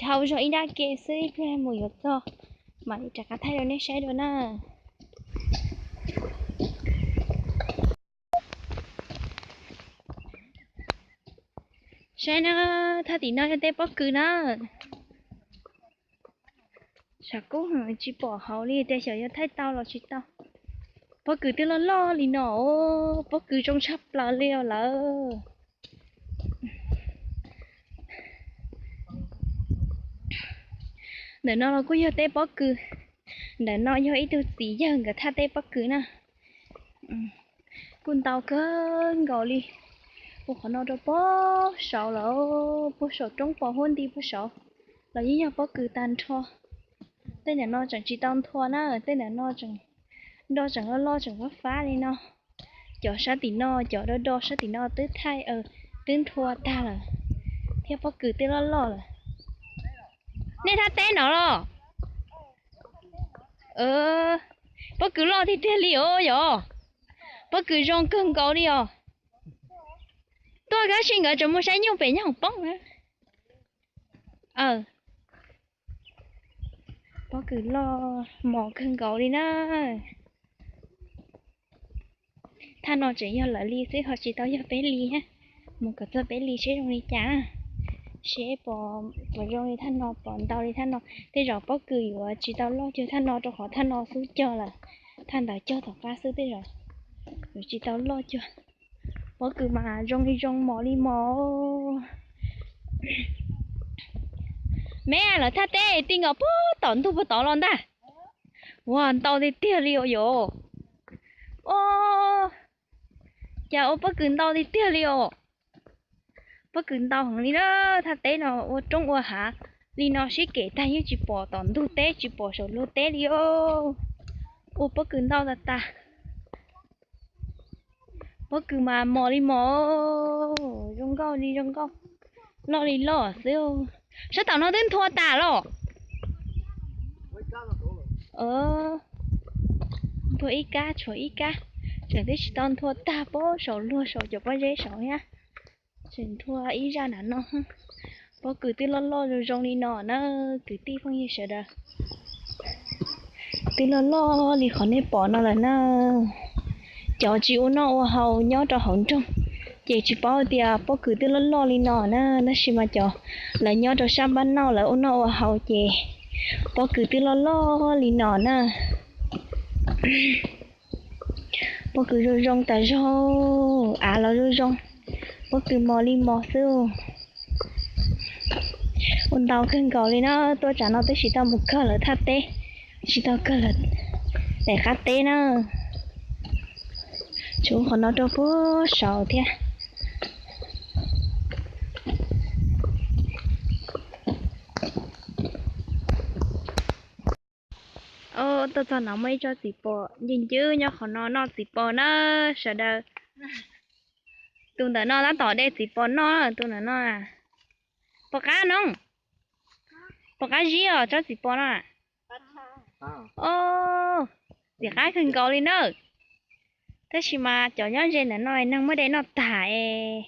dhau zog ib nrab ke xwb, ib pliag mus yuav txog mam li rov qab thaij rau nej saib dua na. Saib na, thaj tim no yog tej pob kws na. Tshav kub heev tsis pom hauv li, tias xyov yuav thaij tau los tsis tau. Pob kws twb loj loj li no, pob kws zoo tshaj plaws li os lawm. Ntawm no los kuj yog tej pob kws. Ntawm no yog ib tug txiv yawg nkawd thaj tej pob kws na. Kuj ntau kawg nkaus li. Ua qhov no rau puag saud lawm, puag saum roob pos huab nti puag saud los yeej yog pob kws tag nrho. Tej ntawm no tseem tsis tau nthua na, tej ntawm no tseem nroj tseem loj loj tseem fab fab li no. Cov sab tim no, cov do do sab tim no twb thaij, twb nthua tag lawm, thiab pob kws twb loj loj lawm. Nej thaj teb no los? Pob kws loj tiag tiag li os yom. Pob kws zoo kawg nkaus li os. Tuaj tab sis nkawd tseem mus saib nyuj pem nyob hauv poob na. Pob kws loj mos kawg nkaus li na. Thaj no tseem yog lawv li xwb ho tsis tau yog peb li na. Mus kom txog peb li seb zoo li cas na. Seb puas zoo li thaj no, puas ntau li thaj no. Tej zaum pob kws yuav tsis tau loj cuag thaj no rau qhov thaj no xub cog lawm. Thaj ntawd cog tom qab xwb tej zaum yuav tsis tau loj cuag. Pob kws mas zoo li zoo mos li mos. Me lawv thaj teb ti nkaus puag tom ntug puag tod los ntag. Ua ntau tiag tiag li os yom. Cas ua pob kws ntau tiag tiag li os. Pob kws ntau heev li na. Thaj teb no ua roob ua hav li no sib kem tag yeej tsis pom tom ntug teb, tsis pom saum luag teb li os. Ua pob kws ntau tas tas. Pob kws mas mos li mos, zoo nkauj li zoo nkauj, loj li loj xwb. Sab tom no twb nthua tas los? Nthua ib kab, tshuav ib kab, tseem twb tsis tau nthua tag puag saum luag saum cov pob zeb saud thiab. Tseem nthua ib zaj nram no. Pob kws twb loj loj zoo zoo li no na, kwv tij phooj ywg sawv daws. Twb loj loj li qhov nej pom no lawm na. Cov tsis ua noj ua haus nyob rau hauv nroog ces tsis paub tias pob kws twb loj loj li no na, tab sis mas cov lawv nyob rau sab npab noj lawv ua noj ua haus ces pob kws twb loj loj li no na. Pob kws zoo zoo tas zog, av los zoo zoo, pob kws mos li mos xwb. Ua ntau kawg nkaus li na, tuaj tsam no twb tsis tau mus kawg lawv thaj teb, tsis tau kawg lawv daim qab teb na. Tsuas ua qhov no rau puag saud thiab. Tuaj txog no muaj ib tsob txiv pos ncw ncwb nyob qhov no noj txiv pos na sawv daws. Tus ntawm no tab tom de txiv pos noj, tus ntawm no. Pos qab no, pos qab zib os tsob txiv pos no. Os, ntxim qab kawg nkaus li na. Tab sis mas cov nyob ze ntawm no neeg muab de noj tag es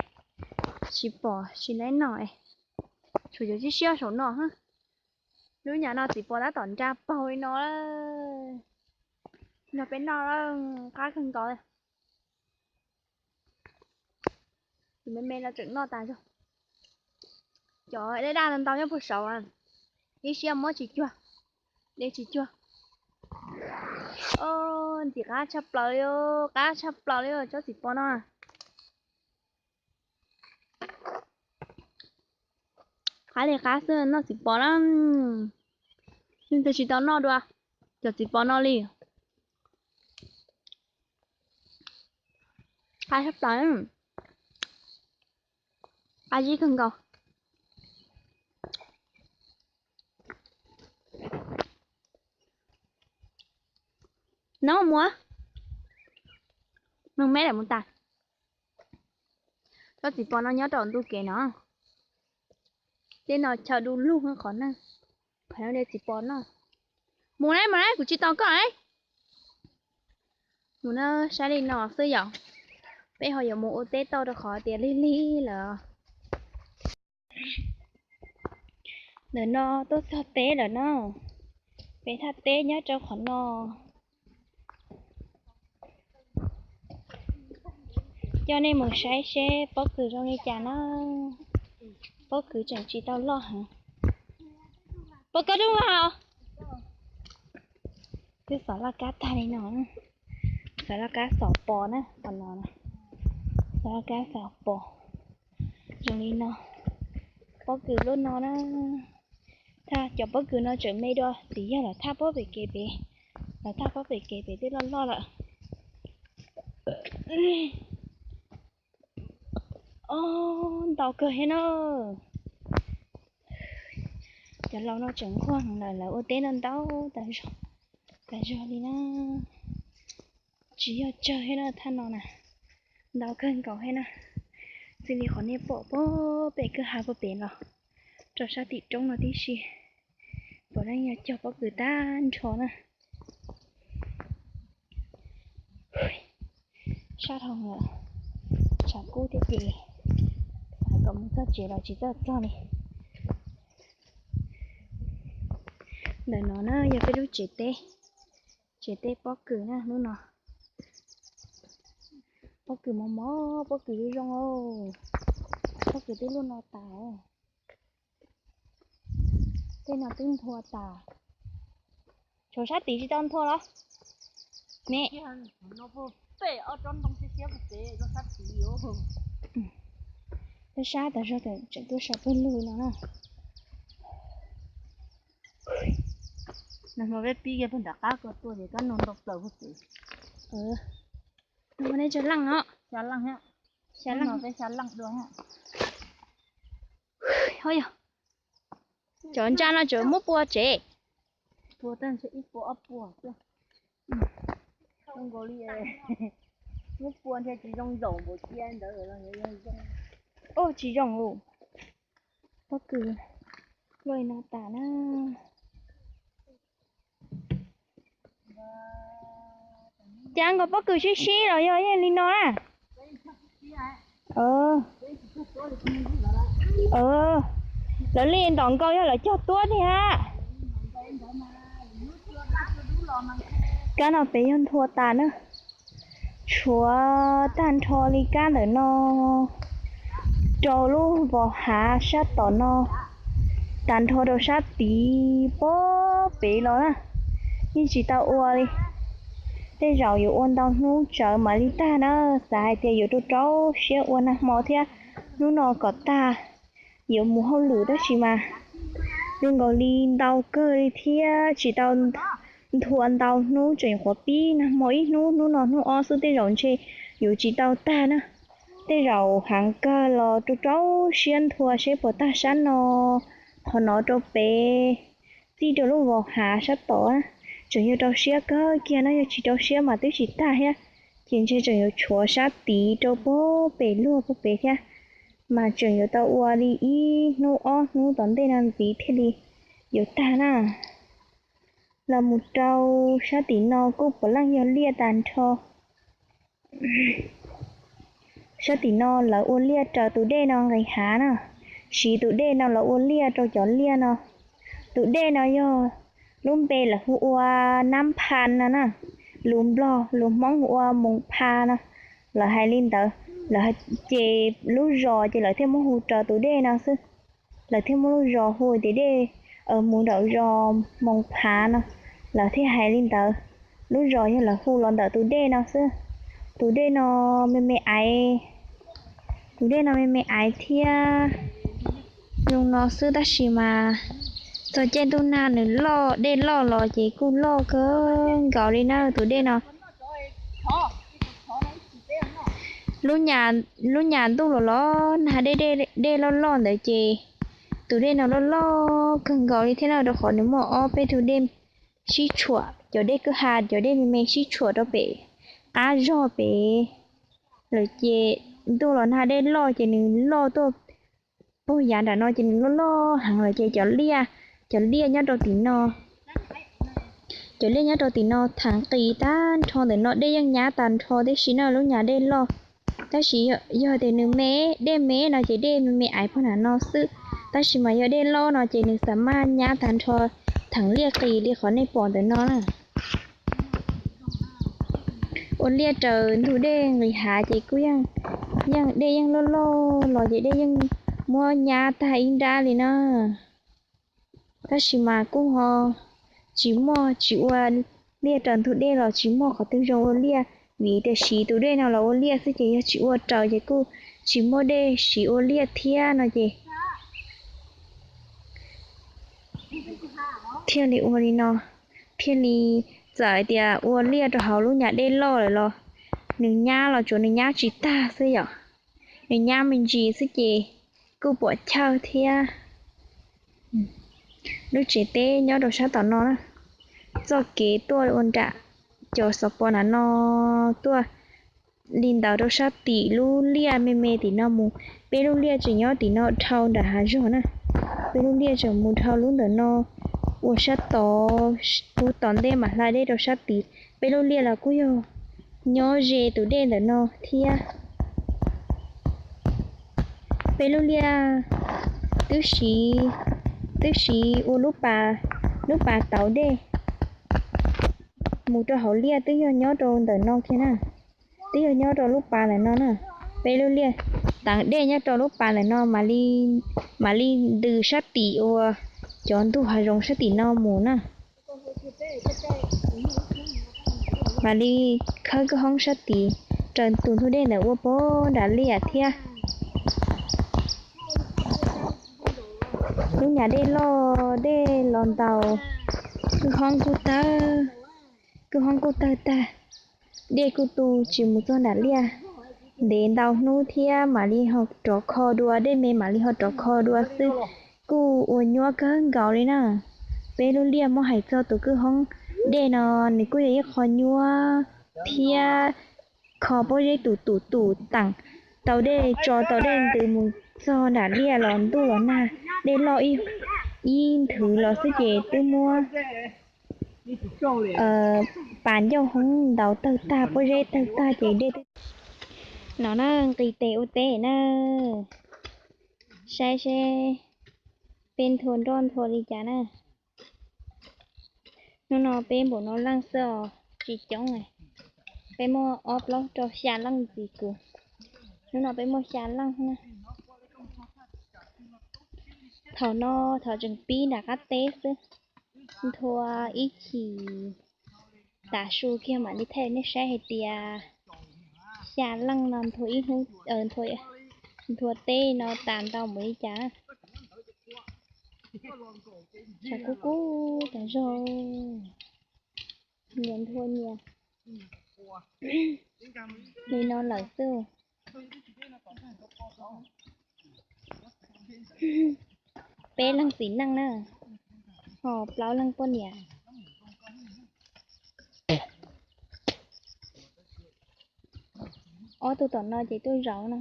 tsis pom tsis laib noj. Tshuav cov siab siab saum no. Lub nyam no txiv pos tab tom nra paug li no. Nrog peb noj, qab kawg nkaus. Tus me me no tseem noj tas zog. Cov daj daj ntau ntau nyob puag saud, ib siab muab tsis cuag, de tsis cuag. Ntxim qab tshaj plaws li, qab tshaj plaws li tsob txiv pos no. Qab li qab xwb, noj txiv pos na. Yeej tsis tau noj dua cov txiv pos no li. Qab tshaj plaws, qab zib kawg nkaus. No mus, me me lam mus tas. Tsob txiv pos no nyob rau ntug kev no. Tej no chaw du lug qhov neeg, qhov neeg de txiv pos no. Mus na, mus na, kuv tsis tos koj. Mus na, saib li no xwb yom. Peb ho yuav mus ua teb tau rau qhov tias lig lig lawm. Ntawm no tuaj txog teb lawm na. Peb thaj teb nyob rau qhov no. Coj nej mus saib seb pob kws zoo li cas na. Pob kws tseem tsis tau loj heev. Pos koj dub vaj os. Twb xov laj kab tag li no. Xov laj kab xov pos na, qhov no. Xov laj kab xov pos. Zoo li no. Pob kws lub no na. Thaj cov pob kws no tseem me dua, tsis yog lawv thaj pob pem kev pem. Lawv thaj pob pem kev pem twb loj loj lawm. Os, ntau kawg thiab na. Cov laus no tseem nquag heev lawm, lawv ua teb no ntau tas zog, tas zog li na. Tsis yog tsawg thiab na thaj no na. Ntau kawg nkaus thiab na, xws li qhov nej pom puag pem kwj ha puag pem los rau sab tim roob no tib si, puav leej yog cog pob kws tag nrho na. Sab dhau lawm, tshav kub thiab ces kom mus txog tsev los tsis txawj txog li. Ntawm no na yog peb lub tsev teb, tsev teb pob kws na lub no. Pob kws mos mos, pob kws zoo zoo, pob kws twb luaj no tas. Tej no twb nthua tas. Tshuav sab tid tsis tau nthua los? Me, sab sab tas zog tseem tuaj saum pawg lug no na. Nag hmo peb pib kiag pem nram qab ko tuaj ces kab no ntau plaws puag pem. Nag hmo nej tsa leej no? Xya leej, xya leej, peb xya leej dua. Ho yog cov ntsa no tseem muab pua tsev. Pua tag ntshe ib puas ob puas xwb. Zoo nkaus li muab pua ntshe tsis zoo zaum npaum cia ntawd los zoo. Ub, tsis zoo lus. Pob kws luaj li no tas na. Cas nkaus pob kws sib sib los yog yeej li no na? Lawv li ntom nkaus yog lawv cog tuab tiag. Kab no pem yog nthua tas na. Tshuav tag nrho li kab ntawm no rau lub vos hav sab tom no, tag nrho rau sab tid puag pem los na, yeej tsis tau ua li. Tej zaum yuav ua ntau hnub tsawv mam li tag na, xav hais tias yuav rau rau siab ua nag hmo thiab hnub no kom tag, yuav mus hauj lwm tab sis mas zoo nkaus li ntau kawg li thiab tsis tau nthua ntau hnub, tseem nyuam qhuav pib nag hmo ib hnub, hnub no hnub ob xwb, tej zaum ntshe yuav tsis tau tag na. Tej zaum heev kawg los rau rau siab nthua seb puas tag sab no, qhov no rau pem txij rau lub vos hav sab tod na. Tseem yuav rau siab kawg kiag na, yog tsis rau siab mas twb tsis tag thiab. Ces ntshe tseem yuav tshuav sab tid rau puag pem luag puag pem thiab, mas tseem yuav tau ua li ib hnub ob hnub tom ntej no ntxiv thiaj li yuav tag na. Los mus rau sab tim no kuj puav leej yog liaj tag nrho. Sab tim no lawv ua liaj raws tus dej no nqis hav na, siv tus dej no los ua liaj rau cov liaj no. Tus dej no yog lub npe lawv hu ua Nab Pha no na, lus Nplog lus Hmoob hu ua Moos Pha no. Lawv hais li ntawd, lawv ces lub zos ces lawv thiaj muab hu raws tus dej no xwb. Lawv thiaj muab lub zos hu tias dej mus nraum zos Moos Pha no, lawv thiaj hais li ntawd. Lub zos yog lawv hu los ntawm tus dej no xwb. Tus dej no me me aiv, tus dej no me me aiv thiab zoo no xwb tab sis mas txog caij ntuj nag nws loj, dej loj los ces kuj loj kawg nkaus li na tus dej no. Lub nyam ntuj los los nag dej, dej loj loj ntawd ces tus dej no loj loj kawg nkaus li thiab na, rau qhov nws muaj ob peb tug dej sib tshuam, cov dej kwj ha, cov dej me me sib tshuam rau pem qab zog pem lawm ces ntuj los nag dej loj ces nws loj tuaj puag yav nram no ces nws loj loj heev lawm ces cov liaj, cov liaj nyob rau tim no, cov liaj nyob rau tim no theev qis tag nrho ntawm no, dej yeej nyab tag nrho tib si na, lub nyam dej loj. Tab sis yog tias nws me, dej me no ces dej me me aiv puag nram no xwb, tab sis mas yog dej loj no ces nws xam maj nyab tag nrho, theev liaj qis li qhov nej pom ntawm no na. Ua liaj raws ntug dej nqis hav ces kuj yeej, yeej dej yeej loj loj los ces dej yeej muab nyab tag ib nrab li na. Tab sis mas kuj ho tsis muaj, tsis ua liaj raws ntug dej los tsis muaj qhov twg zoo ua liaj, vim tias siv tus dej no los ua liaj xwb ces yog tsis ua raws ces kuj tsis muaj dej siv ua liaj thiab no ces thiaj li ua li no, thiaj li txawm hais tias ua liaj rau hauv lub nyam dej loj lawm los nws nyab los tsuas nws nyab tsis tag xwb yom, nws nyab me ntsis xwb ces kuj puam chawj thiab. Lub tsev teb nyob rau sab tom no na, txoj kev tuaj ua nram cov xov pos nram no tuaj, li ntawd rau sab tim lub liaj me me tim no mus. Peb lub liaj tseem nyob tim no dhau nram hav zoov na. Peb lub liaj tseem mus dhau lub ntawm no, ua sab tod, pub tom ntej mam hla dej rau sab tid. Peb lub liaj los kuj yog nyob ze tus dej ntawm no thiab. Peb lub liaj twb siv, twb siv ua lub pas, lub pas tauv dej mus rau hauv liaj twb yog nyob rau ntawm no kiag na. Twb yog nyob rau lub pas ntawm no na. Peb lub liaj teev dej nyob rau lub pas ntawm no, mam li ntws sab tim uas cov ntug hav zoov sab tim no mus na. Mam li khawb kwj hoob sab tid raws tus ntug dej ntawd ua pem nram liaj thiab. Lub nyas dej loj dej los ntaus, kwj hoob kuj tawg, kwj hoob kuj tawg tag, dej kuj tu tsis mus txog nram liaj. Ntev ntau hnub thiab mam li ho rov kho dua, dej me mam li ho rov kho dua xwb, kuj ua nyuaj kawg nkaus li na. Peb lub liaj muab hais txog tus kwj hoob dej no, nws kuj yog ib qho nyuaj thiab. Kho pob zeb tus tus tus teem tau dej, tso tau dej ntws mus txog nram liaj los ntuj los nag, dej loj ib nthwv los xwb ces twb muab pas ncauj hoob ntaus tawg tag, pob zeb tawg tag ces dej twb. No na, nqis tes ua teb na, saib seb peb nthua nroj nthua li cas na. Hnub no peb npaum no leej xwb os, tsis coob, peb muaj ob plaub rau xya leej ntxiv kuv. Hnub no peb muaj xya leej na. Thaum no thaum tseem pib nram qab teb xwb, nthua ib chim tas su kiag mam li thaij nej saib hais tias xya leej no nthua ib hnub, nthua teb no tas ntau npaum li cas. Tshav kub kub tas zog, nyias nthua nyias li no lawm xwb. Peb leeg txiv neej na, ho plaub leeg poj niam. Ob tug tom no ces tuaj zov no.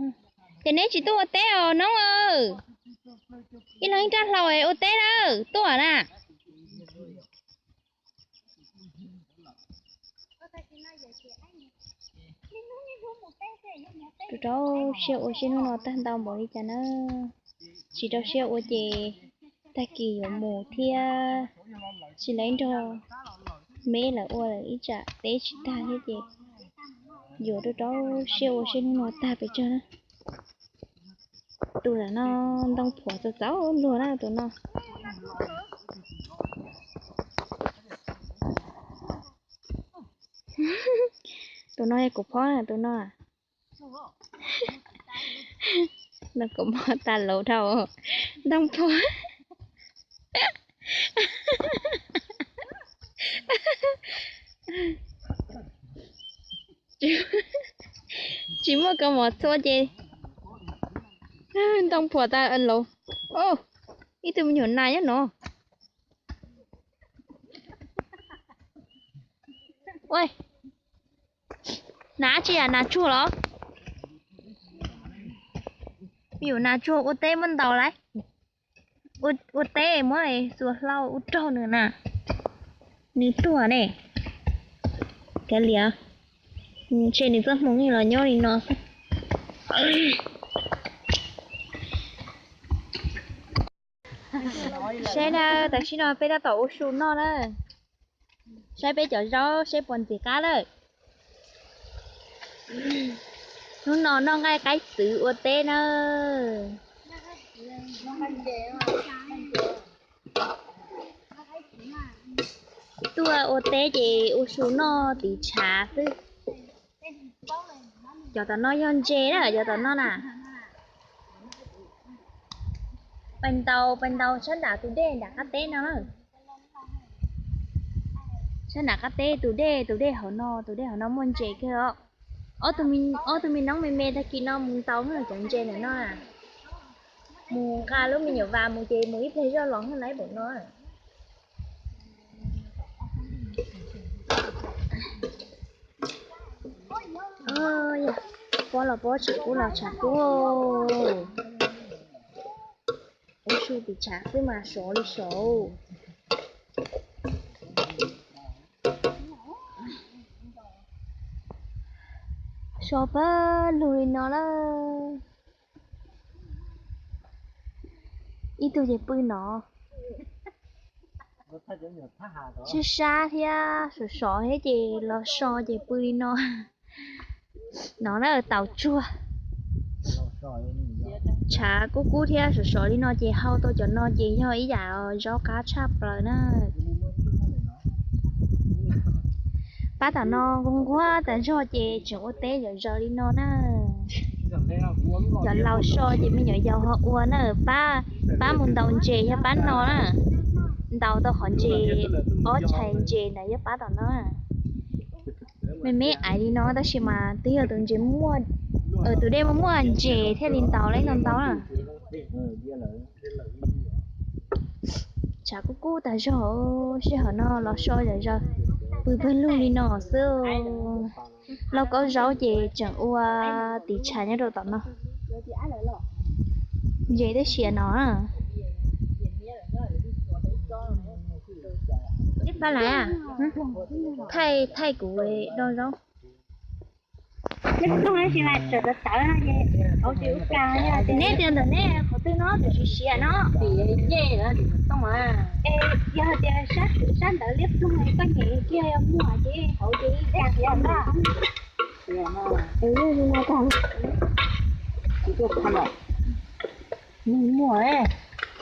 Ces neb tsis tuaj ua teb os noob aw? Ib leeg ib rab hlau ua teb lawm tuaj na. Rau rau siab ua siab hnub no tag ntau npaum li cas na. Tsis rau siab ua ces tag kis yuav mus thiab, tsis lawv nrog me lawv ua lawm ib tsam teb tsis tag thiab ces yuav rau rau siab ua siab hnub no tag pes tsawg na. Tus ntawm no ntoo phuam txaus txaus luag na tus no. Tus no yog kuv phob na tus no. No kuv phob tas laus dhau. Ntoo phuam. Tsis muaj kaus mom txhua ces ntoo phuam tas laus. Ib tug me nyuam nas nyob no. Ua, nas tsi yam nas tsuag los? Me nyuam nas tsuag ua teb muab ntaus lawm. Ua teb muab xuas hlau ua raug nws na. Nws tuag ne. Kav liam, ntshe nws txoj hmoov los nyob li no xwb. Saib na, tam sim no peb tab tom ua su noj na. Saib peb cov zaub seb puas ntxim qab lawm. Hnub no noj nqaij qaib txwv ua teb na. Tuaj ua teb ces ua su noj tiv tshav xwb. Cov tom no yog ntses na, cov tom no na. Pais ntaus, pais ntaus sab nram tus dej nram qab teb no na. Sab nram qab teb tus dej, tus dej hauv no, tus dej hauv no muaj ntses kawg os. Ob tug me noob me me tag kis no mus ntaus cov ntses ntawm no na. Mus nqa lub me nyuam vas mus ces mus ib pliag zoj los na, ib pam no. Pob los pob, tshav kub los tshav kub. Ua su tim tshav xwb mas sov li sov. Sov pawg lug li no lawm. Ib tug ces pw no, sab sab thiab sov sov thiab ces los so ces pw li no. No na, taus tsuag. Tshav kub kub thiab sov sov li no ces hau tau cov no ces yog ib yam zaub qab tshaj plaws na. Pab tom no nquag nquag tas zog ces tseem ua teb zom zaws li no na. Cov laus so ces me nyuam yaus ho ua na, pab, pab mus ntaus ntses yog pab no na. Ntaus tau qhov ntses, ob tshais ntses ntawd yog pab tom no. Me me aiv li no tab sis mas twb yog tus ntses muaj, tus dej muaj muaj ntses thiaj li ntaus li no ntau na. Tshav kub kub tas zog, sij hawm no los so zom zaws, pw pawg lug li no xwb. Lauj kaub zaub ces tseem ua tiv tshav nyob rau tom no. Ntses twb siav no. Pab laiv, thaij, thaij kuv do zaub. Neb tias ntawm neb qhov twg no twb siav siav no. Yog hais tias sab ntawd liab ploog koj nyem kiag muag ces hauv ces ib kas siav na. Muag,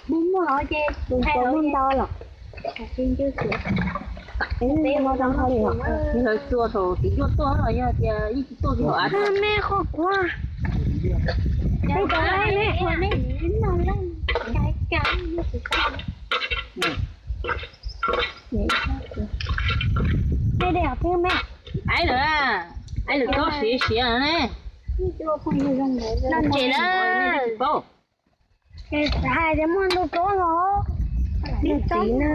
muag muag ces tus tau muaj ntau los. Hlawv txua thaum txiv cuaj tuaj los yog tias yeej tsis tuaj kiag hauv av. Me qhuav kuv. Aiv lawm, aiv lawm, koj siav siav ne. Noj ntses lawm. Hais tias muaj ntuj kaub los. Txiv na.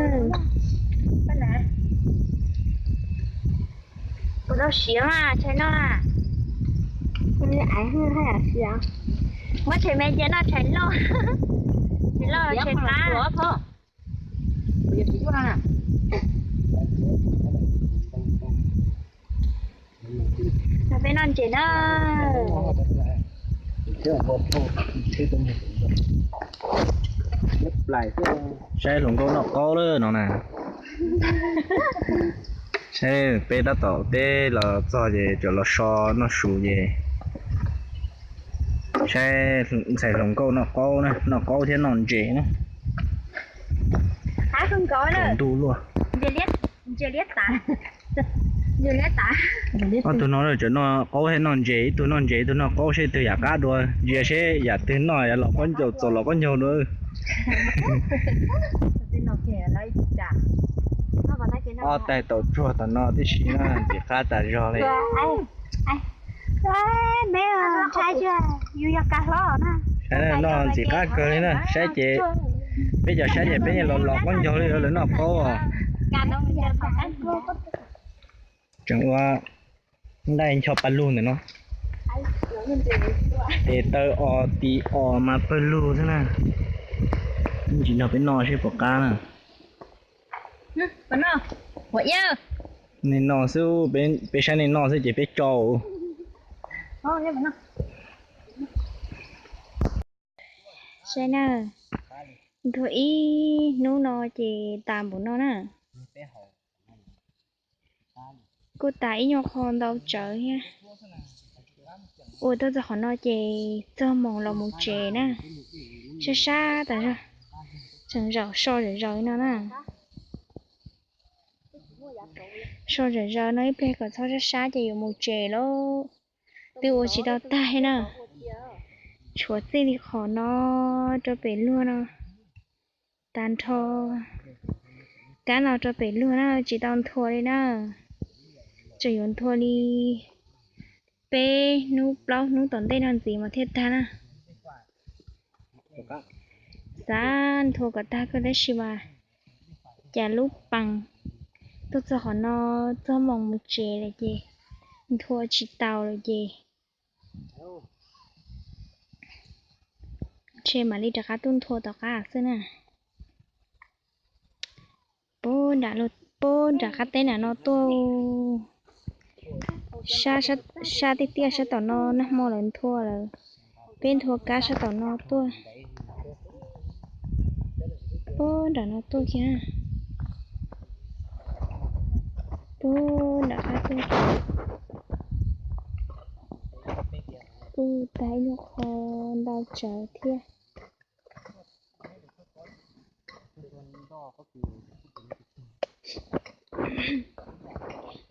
Kuv tau siav mas tshais noj na. Muab tshais me cia noj tshais loj. Tshais loj los tshais qab. Peb noj ntses na. Saib hluas nkauj noj qaub lawm no na. Saib peb tab tom peb los txog ces cov los so noj su ces saib ntxhais hluas nkauj noj qaub, noj qaub thiab noj ntses na. Ntuj luaj. Ob tug no tseem noj qaub thiab noj ntses, ib tug noj ntses ib tug noj qaub seb twg yam qab dua, ntsia seb yam twg noj yam los qaub ncaug txaus los qaub ncaug dua. Ob tais taus tsuag tom no tib si na, ntxim qab tas zog li. Saib noj ntxim qab kawg li na, saib ces peb cov saib ces peb yeej los los qaub ncaug li lawv noj qaub os. Tseem ua nqaij ncho pawg lug ntawm no. Tes taw os tis os mas pawg lug xwb na. Ntsis nrog peb noj seb puas qab na. Nej noj xwb, peb saib nej noj xwb ces peb tso. Saib na, ntuag ib hnub no ces tas npaum no na. Kuj tas ib nyuag qho ntau tsawv thiab. Ua tuaj txog qhov no ces txog moos los mus tsev na. Sab sab tas zog, tseem zaum so zom zaws no na. So zom zaws no ib pliag kom txhob sab sab ces yuav mus tsev lauj. Twb ua tsis tau tag li na. Tshuav txij li qhov no rau pem luag no, tag nrho kab no rau pem luag na, tsis tau nthua li na. Tseem yuav nthua li peb hnub plaub hnub tom ntej no ntxiv mas thiaj tag na. Xav nthua kom tag kawg tab sis mas cas lub pees tuaj txog qhov no, txog moos mus tsev lawm ces nthua tsis tau lawm ces Ntshe mam li rov qab tuaj nthua tom qab xwb na. Puag nram, puag nram qab teb nram no tuaj, sab tiaj tiaj sab tom no nag hmo lawv nthua lawm. Peb nthua kab sab tom no tuaj. Puag nram no tuaj kiag. Puag nram qab tuaj. Kuj tag ib nyuag qho ntau tsawv thiab.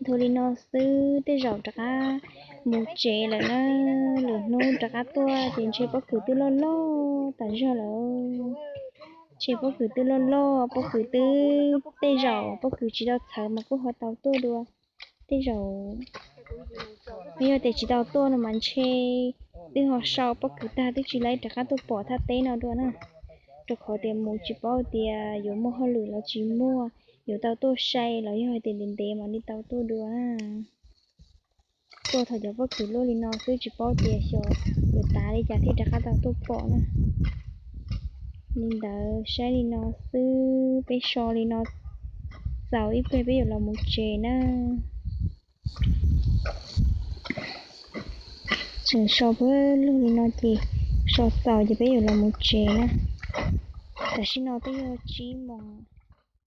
Nthua li no xwb tej zaum rov qab mus tsev lawm na. Lwm hnub rov qab tuaj ces ntshe pob kws twb loj loj tas zog lawm. Ntshe pob kws twb loj loj, pob kws twb, tej zaum pob kws tsis tau txhawv mas kuj ho tau tuaj dua. Tej zaum yog tias tsis tau tuaj no mas ntshe twb ho sau pob kws tag twb tsis laib rov qab tuaj pom thaj teb no dua na. Rau qhov tias mus tsis paub tias yuav muaj hauj lwm los tsis muaj, yuav tau tuaj sai los yog hais tias ntev ntev mam li tau tuaj dua na. Tuaj thaum cov pob kws luaj li no xwb tsis paub tias xyov yuav tav li cas thiaj rov qab tau tuaj pom na. Li ntawd saib li no xwb, peb so li no txaus ib pliag peb yuav los mus tsev na. Tseem so pab lug li no ces so txaus ces peb yuav los mus tsev na. Tam sim no twb yog tsib moos.